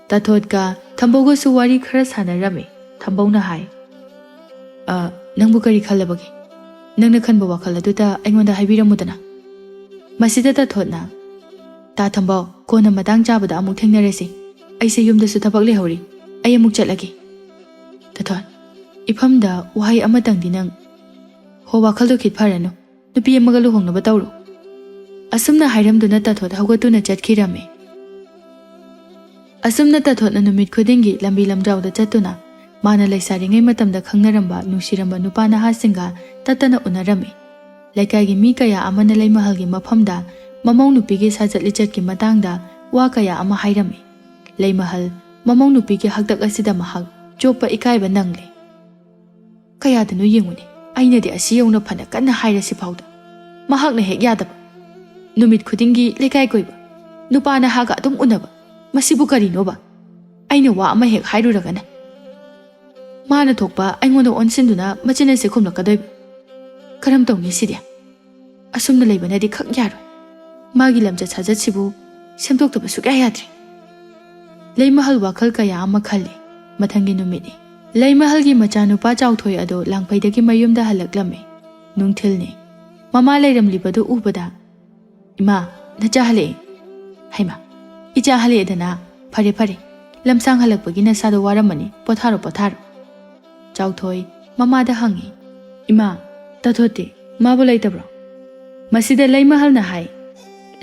ꯇꯥꯊꯣꯠꯀ ꯊꯝꯕꯧꯒꯁꯨ ꯋꯥꯔꯤ ꯈꯔ ꯁꯥꯟꯅꯔꯝꯃꯤ꯫ ꯊꯝꯕꯧꯅ ꯍꯥꯏ, "ꯑ, ꯅꯪꯕꯨ ꯀꯔꯤ ꯈꯜꯂꯕꯒꯦ? ꯅꯪꯅ ꯈꯟꯕ ꯋꯥꯈꯜ ꯑꯗꯨꯗ ꯑꯩꯉꯣꯟꯗ ꯍꯥꯏꯕꯤꯔꯝꯃꯨꯗꯅ꯫" ꯃꯁꯤꯗ ꯇꯥꯊꯣꯠꯅ, "ꯇꯥ ꯊꯝꯕꯧ, ꯀꯣꯟꯅ ꯃꯇꯥꯡ ꯆꯥꯕꯗ ꯑꯃꯨꯛ ꯊꯦꯡꯅꯔꯁꯤ꯫ ꯑꯩꯁꯦ ꯌꯨꯝꯗꯁꯨ ꯊꯕꯛ ꯂꯩꯍꯧꯔꯤ꯫ ꯑꯩ ꯑꯃꯨꯛ ꯆꯠꯂꯒꯦ꯫" ꯇꯥꯊꯣꯠ, ꯏꯐꯝꯗ ꯋꯥꯍꯩ ꯑꯃꯇꯪꯗꯤ ꯅꯪ꯫ ꯍꯣ, ꯋꯥꯈꯜꯗꯣ ꯈꯤꯠ ꯐꯔꯅꯨ꯫ ꯅꯨꯄꯤ ꯑꯃꯒ ꯂꯨꯍꯣꯡꯅꯕ ꯇꯧꯔꯣ꯫ ꯑꯁꯨꯝꯅ ꯍꯥꯏꯔꯝꯗꯨꯅ ꯇꯥꯊꯣꯠ ꯍꯧꯒꯠꯇꯨꯅ ꯆꯠꯈꯤꯔꯝꯃꯤ꯫ ꯑꯁꯨꯝꯅ ꯇꯥꯊꯣꯠꯅ ꯅꯨꯃꯤꯠ ꯈꯨꯗꯤꯡꯒꯤ ꯂꯝꯕꯤ ꯂꯝꯖꯥꯎꯗ ꯆꯠꯇꯨꯅ ꯃꯥꯅ ꯂꯩꯁꯥꯔꯤꯉꯩ ꯃꯇꯝꯗ ꯈꯪꯅꯔꯝꯕ ꯅꯨꯡꯁꯤꯔꯝꯕ ꯅꯨꯄꯥ ꯅꯍꯥꯁꯤꯡꯒ ꯇꯠꯇꯅ ꯎꯅꯔꯝꯃꯤ꯫ ꯂꯩꯀꯥꯏꯒꯤ ꯃꯤ ꯀꯌꯥ ꯑꯃꯅ ꯂꯩꯃꯍꯜꯒꯤ ꯃꯐꯝꯗ ꯃꯃꯧ ꯅꯨꯄꯤꯒꯤ ꯁꯥꯖꯠ ꯂꯤꯆꯠꯀꯤ ꯃꯇꯥꯡꯗ ꯋꯥ ꯀꯌꯥ ꯑꯃ ꯍꯥꯏꯔꯝꯃꯤ꯫ ꯂꯩꯃꯍꯜ, ꯃꯃꯧ ꯅꯨꯄꯤꯒꯤ ꯍꯥꯛꯇꯛ ꯑꯁꯤꯗ ꯃꯍꯥꯛ ꯆꯣꯞꯄ ꯏꯀꯥꯏꯕ ꯅꯪꯂꯦ꯫ ꯀꯌꯥꯗꯅꯣ ꯌꯦꯡꯉꯨꯅꯦ, ꯑꯩꯅꯗꯤ ꯑꯁꯤ ꯌꯧꯅ ꯐꯅ ꯀꯟꯅ ꯍꯥꯏꯔꯁꯤ ꯐꯥꯎꯗ ꯃꯍꯥꯛꯅ ꯍꯦꯛ ꯌꯥꯗꯕ꯫ ꯅꯨꯃꯤꯠ ꯈꯨꯗꯤꯡꯒꯤ ꯂꯩꯀꯥꯏ ꯀꯣꯏꯕ, ꯅꯨꯄꯥ ꯅꯍꯥꯒ ꯑꯗꯨꯝ ꯎꯅꯕ, ꯃꯁꯤꯕꯨ ꯀꯔꯤꯅꯣꯕ? ꯑꯩꯅ ꯋꯥ ꯑꯃ ꯍꯦꯛ ꯍꯥꯏꯔꯨꯔꯒꯅ ꯃꯥꯅ ꯊꯣꯛꯄ ꯑꯩꯉꯣꯟꯗ ꯑꯣꯟꯁꯤꯟꯗꯨꯅ ꯃꯆꯤꯟ ꯑꯁꯦ ꯈꯨꯝꯂꯛꯀꯗꯣꯏꯕ꯫ ꯀꯔꯝ ꯇꯧꯅꯤ ꯁꯤꯗꯤ? ꯑꯁꯨꯝꯅ ꯂꯩꯕꯅꯗꯤ ꯈꯛ ꯌꯥꯔꯣꯏ꯫ ꯃꯥꯒꯤ ꯂꯝꯆꯠ ꯁꯥꯖꯠꯁꯤꯕꯨ ꯁꯦꯝꯗꯣꯛꯇꯕ ꯁꯨꯛꯌꯥ ꯌꯥꯗ꯭ꯔꯦ꯫ ꯂꯩꯃꯍꯜ ꯋꯥꯈꯜ ꯀꯌꯥ ꯑꯃ ꯈꯜꯂꯤ꯫ ꯃꯊꯪꯒꯤ ꯅꯨꯃꯤꯠꯅꯤ꯫ ꯂꯩꯃꯍꯜꯒꯤ ꯃꯆꯥꯅꯨꯄꯥ ꯆꯥꯎꯊꯣꯏ ꯑꯗꯣ ꯂꯥꯡꯐꯩꯗꯒꯤ ꯃꯌꯨꯝꯗ ꯍꯜꯂꯛꯂꯝꯃꯤ꯫ ꯅꯨꯡꯊꯤꯜꯅꯤ꯫ ꯃꯃꯥ ꯂꯩꯔꯝꯂꯤꯕꯗꯨ ꯎꯕꯗ, "ꯏꯃꯥ, ꯅꯆꯥ ꯍꯜꯂꯛꯑꯦ꯫" "ꯍꯩꯃꯥ, ꯏꯆꯥ ꯍꯜꯂꯛꯑꯦꯗꯅ? ꯐꯔꯦ ꯐꯔꯦ, ꯂꯝꯁꯥꯡ ꯍꯜꯂꯛꯄꯒꯤ ꯅꯁꯥꯗꯣ ꯋꯥꯔꯝꯃꯅꯤ, ꯄꯣꯊꯥꯔꯣ ꯄꯣꯊꯥꯔꯣ꯫" ꯆꯥꯎꯊꯣꯏ ꯃꯃꯥꯗ ꯍꯪꯉꯤ꯫ "ꯏꯃꯥ, ꯇꯥꯊꯣꯠꯇꯤ? ꯃꯥꯕꯨ ꯂꯩꯇꯕ꯭ꯔꯣ?" ꯃꯁꯤꯗ ꯂꯩꯃꯍꯜꯅ ꯍꯥꯏ,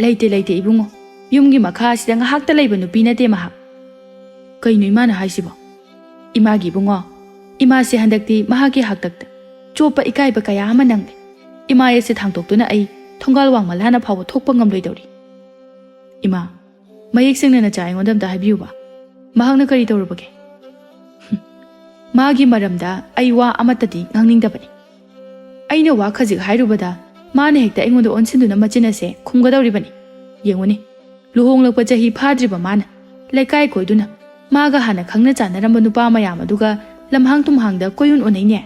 "ꯂꯩꯇꯦ ꯂꯩꯇꯦ ꯏꯕꯨꯡꯉꯣ, ꯌꯨꯝꯒꯤ ꯃꯈꯥ ꯑꯁꯤꯗ ꯉꯥꯏꯍꯥꯛꯇ ꯂꯩꯕ ꯅꯨꯄꯤ ꯅꯠꯇꯦ ꯃꯍꯥꯛ꯫" "ꯀꯩꯅꯣ ꯏꯃꯥꯅ ꯍꯥꯏꯁꯤꯕꯣ?" "ꯏꯃꯥꯒꯤ ꯏꯕꯨꯡꯉꯣ, ꯏꯃꯥꯁꯦ ꯍꯟꯗꯛꯇꯤ ꯃꯍꯥꯛꯀꯤ ꯍꯥꯛꯇꯛꯇ ꯆꯣꯞꯄ ꯏꯀꯥꯏꯕ ꯀꯌꯥ ꯑꯃ ꯅꯪꯂꯦ꯫ ꯏꯃꯥ ꯑꯁꯦ ꯊꯥꯡꯗꯣꯛꯇꯨꯅ ꯑꯩ ꯊꯣꯡꯒꯥꯜ ꯋꯥꯡꯃ ꯂꯥꯟꯅ ꯐꯥꯎꯕ ꯊꯣꯛꯄ ꯉꯝꯂꯣꯏꯗꯧꯔꯤ꯫" "ꯏꯃꯥ, ꯃꯌꯦꯛ ꯁꯦꯡꯅ ꯅꯆꯥ ꯑꯩꯉꯣꯟꯗ ꯑꯝꯇ ꯍꯥꯏꯕꯤꯌꯨꯕ꯫ ꯃꯍꯥꯛꯅ ꯀꯔꯤ ꯇꯧꯔꯨꯕꯒꯦ?" "ꯃꯥꯒꯤ ꯃꯔꯝꯗ ꯑꯩ ꯋꯥ ꯑꯃꯠꯇꯗꯤ ꯉꯥꯡꯅꯤꯡꯗꯕꯅꯤ꯫ ꯑꯩꯅ ꯋꯥ ꯈꯖꯤꯛ ꯍꯥꯏꯔꯨꯕꯗ ꯃꯥꯅ ꯍꯦꯛꯇ ꯑꯩꯉꯣꯟꯗ ꯑꯣꯟꯁꯤꯟꯗꯨꯅ ꯃꯆꯤꯟ ꯑꯁꯦ ꯈꯨꯝꯒꯗꯧꯔꯤꯕꯅꯤ꯫ ꯌꯦꯡꯉꯨꯅꯦ, ꯂꯨꯍꯣꯡꯂꯛꯄ ꯆꯍꯤ ꯐꯥꯗ꯭ꯔꯤꯕ ꯃꯥꯅ ꯂꯩꯀꯥꯏ ꯀꯣꯏꯗꯨꯅ ꯃꯥꯒ ꯍꯥꯟꯅ ꯈꯪꯅ ꯆꯥꯟꯅꯔꯝꯕ ꯅꯨꯄꯥ ꯃꯌꯥꯝ ꯑꯗꯨꯒ ꯂꯝꯍꯥꯡ ꯇꯨꯝꯍꯥꯡꯗ ꯀꯣꯏꯎꯟ ꯎꯅꯩꯅꯦ꯫"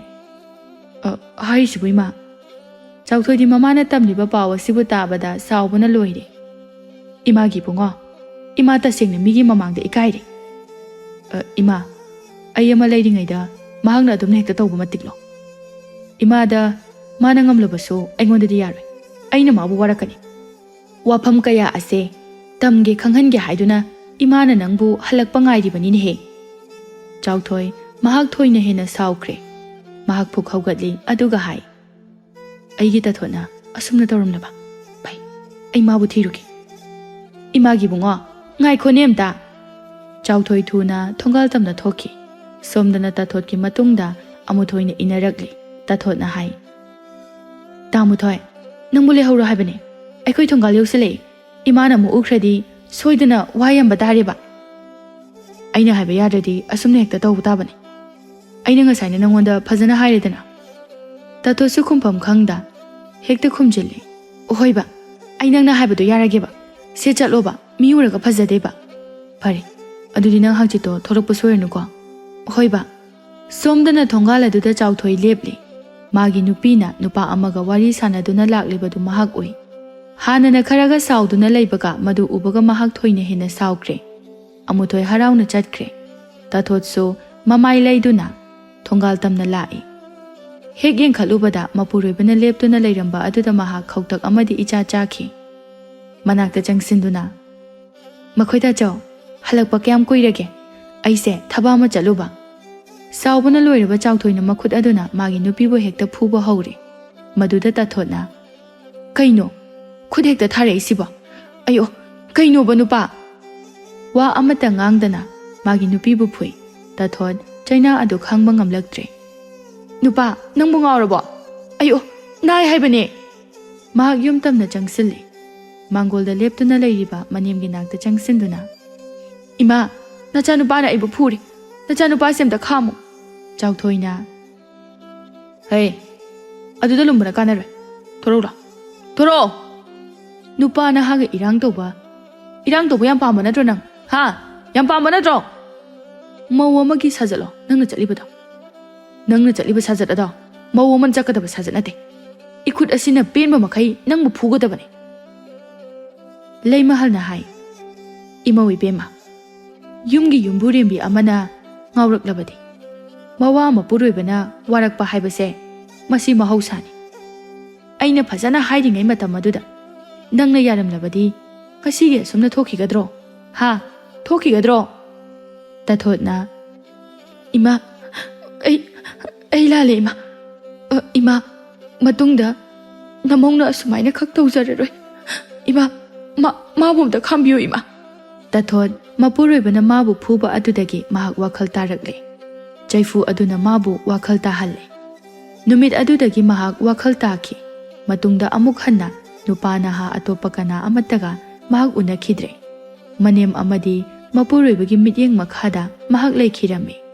"ꯑ, ꯍꯥꯏꯔꯤꯁꯤꯕꯨ ꯏꯃꯥ?" ꯆꯥꯎꯊꯣꯏꯗꯤ ꯃꯃꯥꯅ ꯇꯝꯂꯤꯕ ꯄꯥꯎ ꯑꯁꯤꯕꯨ ꯇꯥꯕꯗ ꯁꯥꯎꯕꯅ ꯂꯣꯏꯔꯦ꯫ "ꯏꯃꯥꯒꯤ ꯏꯕꯨꯡꯉꯣ, ꯏꯃꯥ ꯇꯁꯦꯡꯅ ꯃꯤꯒꯤ ꯃꯃꯥꯡꯗ ꯏꯀꯥꯏꯔꯦ꯫ ꯑ, ꯏꯃꯥ, ꯑꯩ ꯑꯃ ꯂꯩꯔꯤꯉꯩꯗ ꯃꯍꯥꯛꯅ ꯑꯗꯨꯝꯅ ꯍꯦꯛꯇ ꯇꯧꯕ ꯃꯇꯤꯛꯂꯣ? ꯏꯃꯥꯗ ꯃꯥꯅ ꯉꯝꯂꯕꯁꯨ ꯑꯩꯉꯣꯟꯗꯗꯤ ꯌꯥꯔꯣꯏ꯫ ꯑꯩꯅ ꯃꯥꯕꯨ ꯋꯥꯔꯛꯀꯅꯤ꯫ ꯋꯥꯐꯝ ꯀꯌꯥ ꯑꯁꯦ ꯇꯝꯒꯦ ꯈꯪꯍꯟꯒꯦ ꯍꯥꯏꯗꯨꯅ ꯏꯃꯥꯅ ꯅꯪꯕꯨ ꯍꯜꯂꯛꯄ ꯉꯥꯏꯔꯤꯕꯅꯤꯅꯦꯍꯦ꯫" ꯆꯥꯎꯊꯣꯏ ꯃꯍꯥꯛ ꯊꯣꯏꯅ ꯍꯦꯟꯅ ꯁꯥꯎꯈ꯭ꯔꯦ꯫ ꯃꯍꯥꯛ ꯐꯨꯛ ꯍꯧꯒꯠꯂꯤ ꯑꯗꯨꯒ ꯍꯥꯏ, "ꯑꯩꯒꯤ ꯇꯥꯊꯣꯠꯅ ꯑꯁꯨꯝꯅ ꯇꯧꯔꯝꯂꯕ? ꯐꯩ, ꯑꯩ ꯃꯥꯕꯨ ꯊꯤꯔꯨꯒꯦ꯫ ꯏꯃꯥꯒꯤ ꯏꯕꯨꯡꯉꯣ, ꯉꯥꯏꯈꯣꯅꯦ ꯑꯝꯇ꯫ ꯆꯥꯎꯊꯣꯏ ꯊꯨꯅ ꯊꯣꯡꯒꯥꯜ ꯇꯝꯅ ꯊꯣꯛꯈꯤ꯫ ꯁꯣꯝꯗꯅ ꯇꯥꯊꯣꯠꯀꯤ ꯃꯇꯨꯡꯗ ꯑꯃꯨꯊꯣꯏꯅ ꯏꯟꯅꯔꯛꯂꯤ꯫ ꯇꯥꯊꯣꯠꯅ ꯍꯥꯏ, "ꯇꯥꯃꯨꯊꯣꯏ, ꯅꯪꯕꯨ ꯂꯩꯍꯧꯔꯣ ꯍꯥꯏꯕꯅꯦ꯫ ꯑꯩꯈꯣꯏ ꯊꯣꯡꯒꯥꯜ ꯌꯧꯁꯤꯜꯂꯛꯏ꯫ ꯏꯃꯥꯅ ꯑꯃꯨꯛ ꯎꯈ꯭ꯔꯗꯤ ꯁꯣꯏꯗꯅ ꯋꯥ ꯌꯥꯝꯕ ꯇꯥꯔꯦꯕ꯫ ꯑꯩꯅ ꯍꯥꯏꯕ ꯌꯥꯗ꯭ꯔꯗꯤ ꯑꯁꯨꯝꯅ ꯍꯦꯛꯇ ꯇꯧꯕ ꯇꯥꯕꯅꯤ꯫ ꯑꯩꯅ ꯉꯁꯥꯏꯅ ꯅꯪꯉꯣꯟꯗ ꯐꯖꯅ ꯍꯥꯏꯔꯦꯗꯅ꯫" ꯇꯥꯊꯣꯠꯁꯨ ꯈꯨꯝꯐꯝ ꯈꯪꯗ ꯍꯦꯛꯇ ꯈꯨꯝꯖꯤꯜꯂꯤ꯫ "ꯑꯍꯣꯏꯕ, ꯑꯩ ꯅꯪꯅ ꯍꯥꯏꯕꯗꯣ ꯌꯥꯔꯒꯦꯕ꯫ ꯁꯦ ꯆꯠꯂꯣꯕ, ꯃꯤ ꯎꯔꯒ ꯐꯖꯗꯦꯕ꯫ ꯐꯔꯦ, ꯑꯗꯨꯗꯤ ꯅꯪ ꯍꯪꯆꯤꯠꯇꯣ ꯊꯣꯛꯂꯛꯄ ꯁꯣꯏꯔꯅꯨꯀꯣ꯫" "ꯑꯍꯣꯏꯕ꯫" ꯁꯣꯝꯗꯅ ꯊꯣꯡꯒꯥꯜ ꯑꯗꯨꯗ ꯆꯥꯎꯊꯣꯏ ꯂꯦꯞꯂꯤ꯫ ꯃꯥꯒꯤ ꯅꯨꯄꯤꯅ ꯅꯨꯄꯥ ꯑꯃꯒ ꯋꯥꯔꯤ ꯁꯥꯟꯅꯗꯨꯅ ꯂꯥꯛꯂꯤꯕꯗꯨ ꯃꯍꯥꯛ ꯎꯏ꯫ ꯍꯥꯟꯅꯅ ꯈꯔꯒ ꯁꯥꯎꯗꯨꯅ ꯂꯩꯕꯒ ꯃꯗꯨ ꯎꯕꯒ ꯃꯍꯥꯛ ꯊꯣꯏꯅ ꯍꯦꯟꯅ ꯁꯥꯎꯈ꯭ꯔꯦ꯫ ꯑꯃꯨꯊꯣꯏ ꯍꯔꯥꯎꯅ ꯆꯠꯈ꯭ꯔꯦ꯫ ꯇꯥꯊꯣꯠꯁꯨ ꯃꯃꯥꯏ ꯂꯩꯗꯨꯅ ꯊꯣꯡꯒꯥꯜ ꯇꯝꯅ ꯂꯥꯛꯏ꯫ ꯍꯦꯛ ꯌꯦꯡꯈꯠꯂꯨꯕꯗ ꯃꯄꯨꯔꯣꯏꯕꯅ ꯂꯦꯞꯇꯨꯅ ꯂꯩꯔꯝꯕ ꯑꯗꯨꯗ ꯃꯍꯥꯛ ꯈꯧꯇꯛ ꯑꯃꯗꯤ ꯏꯆꯥ ꯆꯥꯈꯤ꯫ ꯃꯅꯥꯛꯇ ꯆꯪꯁꯤꯟꯗꯨꯅ, "ꯃꯈꯣꯏ ꯇꯥꯆꯧ, ꯍꯜꯂꯛꯄ ꯀꯌꯥꯝ ꯀꯨꯏꯔꯒꯦ? ꯑꯩꯁꯦ ꯊꯕꯛ ꯑꯃ ꯆꯠꯂꯨꯕ꯫" ꯁꯥꯎꯕꯅ ꯂꯣꯏꯔꯕ ꯆꯥꯎꯊꯣꯏꯅ ꯃꯈꯨꯠ ꯑꯗꯨꯅ ꯃꯥꯒꯤ ꯅꯨꯄꯤꯕꯨ ꯍꯦꯛꯇ ꯐꯨꯕ ꯍꯧꯔꯦ꯫ ꯃꯗꯨꯗ ꯇꯥꯊꯣꯠꯅ, "ꯀꯩꯅꯣ? ꯈꯨꯠ ꯍꯦꯛꯇ ꯊꯥꯔꯛꯏꯁꯤꯕꯣ? ꯑꯌꯣ, ꯀꯩꯅꯣꯕ ꯅꯨꯄꯥ?" ꯋꯥ ꯑꯃꯠꯇ ꯉꯥꯡꯗꯅ ꯃꯥꯒꯤ ꯅꯨꯄꯤꯕꯨ ꯐꯨꯏ꯫ ꯇꯥꯊꯣꯠ ꯆꯩꯅꯥ ꯑꯗꯨ ꯈꯥꯡꯕ ꯉꯝꯂꯛꯇ꯭ꯔꯦ꯫ "ꯅꯨꯄꯥ, ꯅꯪꯕꯨ ꯉꯥꯎꯔꯕꯣ? ꯑꯌꯣ, ꯅꯥꯏ ꯍꯥꯏꯕꯅꯦ!" ꯃꯍꯥꯛ ꯌꯨꯝ ꯇꯝꯅ ꯆꯪꯁꯤꯜꯂꯤ꯫ ꯃꯥꯡꯒꯣꯜꯗ ꯂꯦꯞꯇꯨꯅ ꯂꯩꯔꯤꯕ ꯃꯅꯦꯝꯒꯤ ꯅꯥꯛꯇ ꯆꯪꯁꯤꯟꯗꯨꯅ, "ꯏꯃꯥ, ꯅꯆꯥꯅꯨꯄꯥꯅ ꯑꯩꯕꯨ ꯐꯨꯔꯤ꯫ ꯅꯆꯥꯅꯨꯄꯥꯁꯦ ꯑꯝꯇ ꯈꯥꯝꯃꯨ꯫" ꯆꯥꯎꯊꯣꯏꯅ, "ꯍꯩ, ꯑꯗꯨꯗ ꯂꯨꯝꯕꯅ ꯀꯥꯟꯅꯔꯣꯏ꯫ ꯊꯣꯔꯛꯎ ꯂꯥꯎ꯫ ꯊꯣꯔꯛꯑꯣ!" ꯅꯨꯄꯥ ꯅꯍꯥꯒ ꯏꯔꯥꯡ ꯇꯧꯕ, ꯏꯔꯥꯡ ꯇꯧꯕ ꯌꯥꯝ ꯄꯥꯝꯕ ꯅꯠꯇ꯭ꯔꯣ ꯅꯪ? ꯍꯥ? ꯌꯥꯝ ꯄꯥꯝꯕ ꯅꯠꯇ꯭ꯔꯣ? ꯃꯧ ꯑꯃꯒꯤ ꯁꯥꯖꯠꯂꯣ ꯅꯪꯅ ꯆꯠꯂꯤꯕꯗꯣ? ꯅꯪꯅ ꯆꯠꯂꯤꯕ ꯁꯥꯖꯠ ꯑꯗꯣ ꯃꯧ ꯑꯃꯅ ꯆꯠꯀꯗꯕ ꯁꯥꯖꯠ ꯅꯠꯇꯦ꯫ ꯏꯈꯨꯠ ꯑꯁꯤꯅ ꯄꯦꯟꯕ ꯃꯈꯩ ꯅꯪꯕꯨ ꯐꯨꯒꯗꯕꯅꯤ꯫ ꯂꯩꯃꯍꯜꯅ ꯍꯥꯏ, "ꯏꯃꯧ ꯏꯕꯦꯝꯃ, ꯌꯨꯝꯒꯤ ꯌꯨꯝꯕꯨꯔꯦꯝꯕꯤ ꯑꯃꯅ ꯉꯥꯎꯔꯛꯂꯕꯗꯤ, ꯃꯋꯥ ꯃꯄꯨꯔꯣꯏꯕꯅ ꯋꯥꯔꯛꯄ ꯍꯥꯏꯕꯁꯦ ꯃꯁꯤ ꯃꯍꯧꯁꯥꯅꯤ꯫ ꯑꯩꯅ ꯐꯖꯅ ꯍꯥꯏꯔꯤꯉꯩ ꯃꯇꯝ ꯑꯗꯨꯗ ꯅꯪꯅ ꯌꯥꯔꯝꯂꯕꯗꯤ ꯉꯁꯤꯒꯤ ꯑꯁꯨꯝꯅ ꯊꯣꯛꯈꯤꯒꯗ꯭ꯔꯣ? ꯍꯥ? ꯊꯣꯛꯈꯤꯒꯗ꯭ꯔꯣ?" ꯇꯥꯊꯣꯠꯅ, "ꯏꯃꯥ, ꯑꯩ, ꯑꯩ ꯂꯥꯜꯂꯦ ꯏꯃꯥ꯫ ꯑ, ꯏꯃꯥ, ꯃꯇꯨꯡꯗ ꯅꯃꯧꯅ ꯑꯁꯨꯃꯥꯏꯅ ꯈꯛ ꯇꯧꯖꯔꯔꯣꯏ꯫ ꯏꯃꯥ, ꯃꯥ, ꯃꯥꯕꯨ ꯑꯝꯇ ꯈꯥꯝꯕꯤꯌꯨ, ꯏꯃꯥ꯫ ꯇꯥꯊꯣꯠ, ꯃꯄꯨꯔꯣꯏꯕꯅ ꯃꯥꯕꯨ ꯐꯨꯕ ꯑꯗꯨꯗꯒꯤ ꯃꯍꯥꯛ ꯋꯥꯈꯜ ꯇꯥꯔꯛꯂꯦ꯫ ꯆꯩꯐꯨ ꯑꯗꯨꯅ ꯃꯥꯕꯨ ꯋꯥꯈꯜ ꯇꯥꯍꯜꯂꯦ꯫ ꯅꯨꯃꯤꯠ ꯑꯗꯨꯗꯒꯤ ꯃꯍꯥꯛ ꯋꯥꯈꯜ ꯇꯥꯈꯤ꯫ ꯃꯇꯨꯡꯗ ꯑꯃꯨꯛ ꯍꯟꯅ ꯅꯨꯄꯥ ꯅꯍꯥ ꯑꯇꯣꯞꯄ ꯀꯅꯥ ꯑꯃꯠꯇꯒ ꯃꯍꯥꯛ ꯎꯅꯈꯤꯗ꯭ꯔꯦ꯫ ꯃꯅꯦꯝ ꯑꯃꯗꯤ ꯃꯄꯨꯔꯣꯏꯕꯒꯤ ꯃꯤꯠꯌꯦꯡ ꯃꯈꯥꯗ ꯃꯍꯥꯛ ꯂꯩꯈꯤꯔꯝꯃꯤ꯫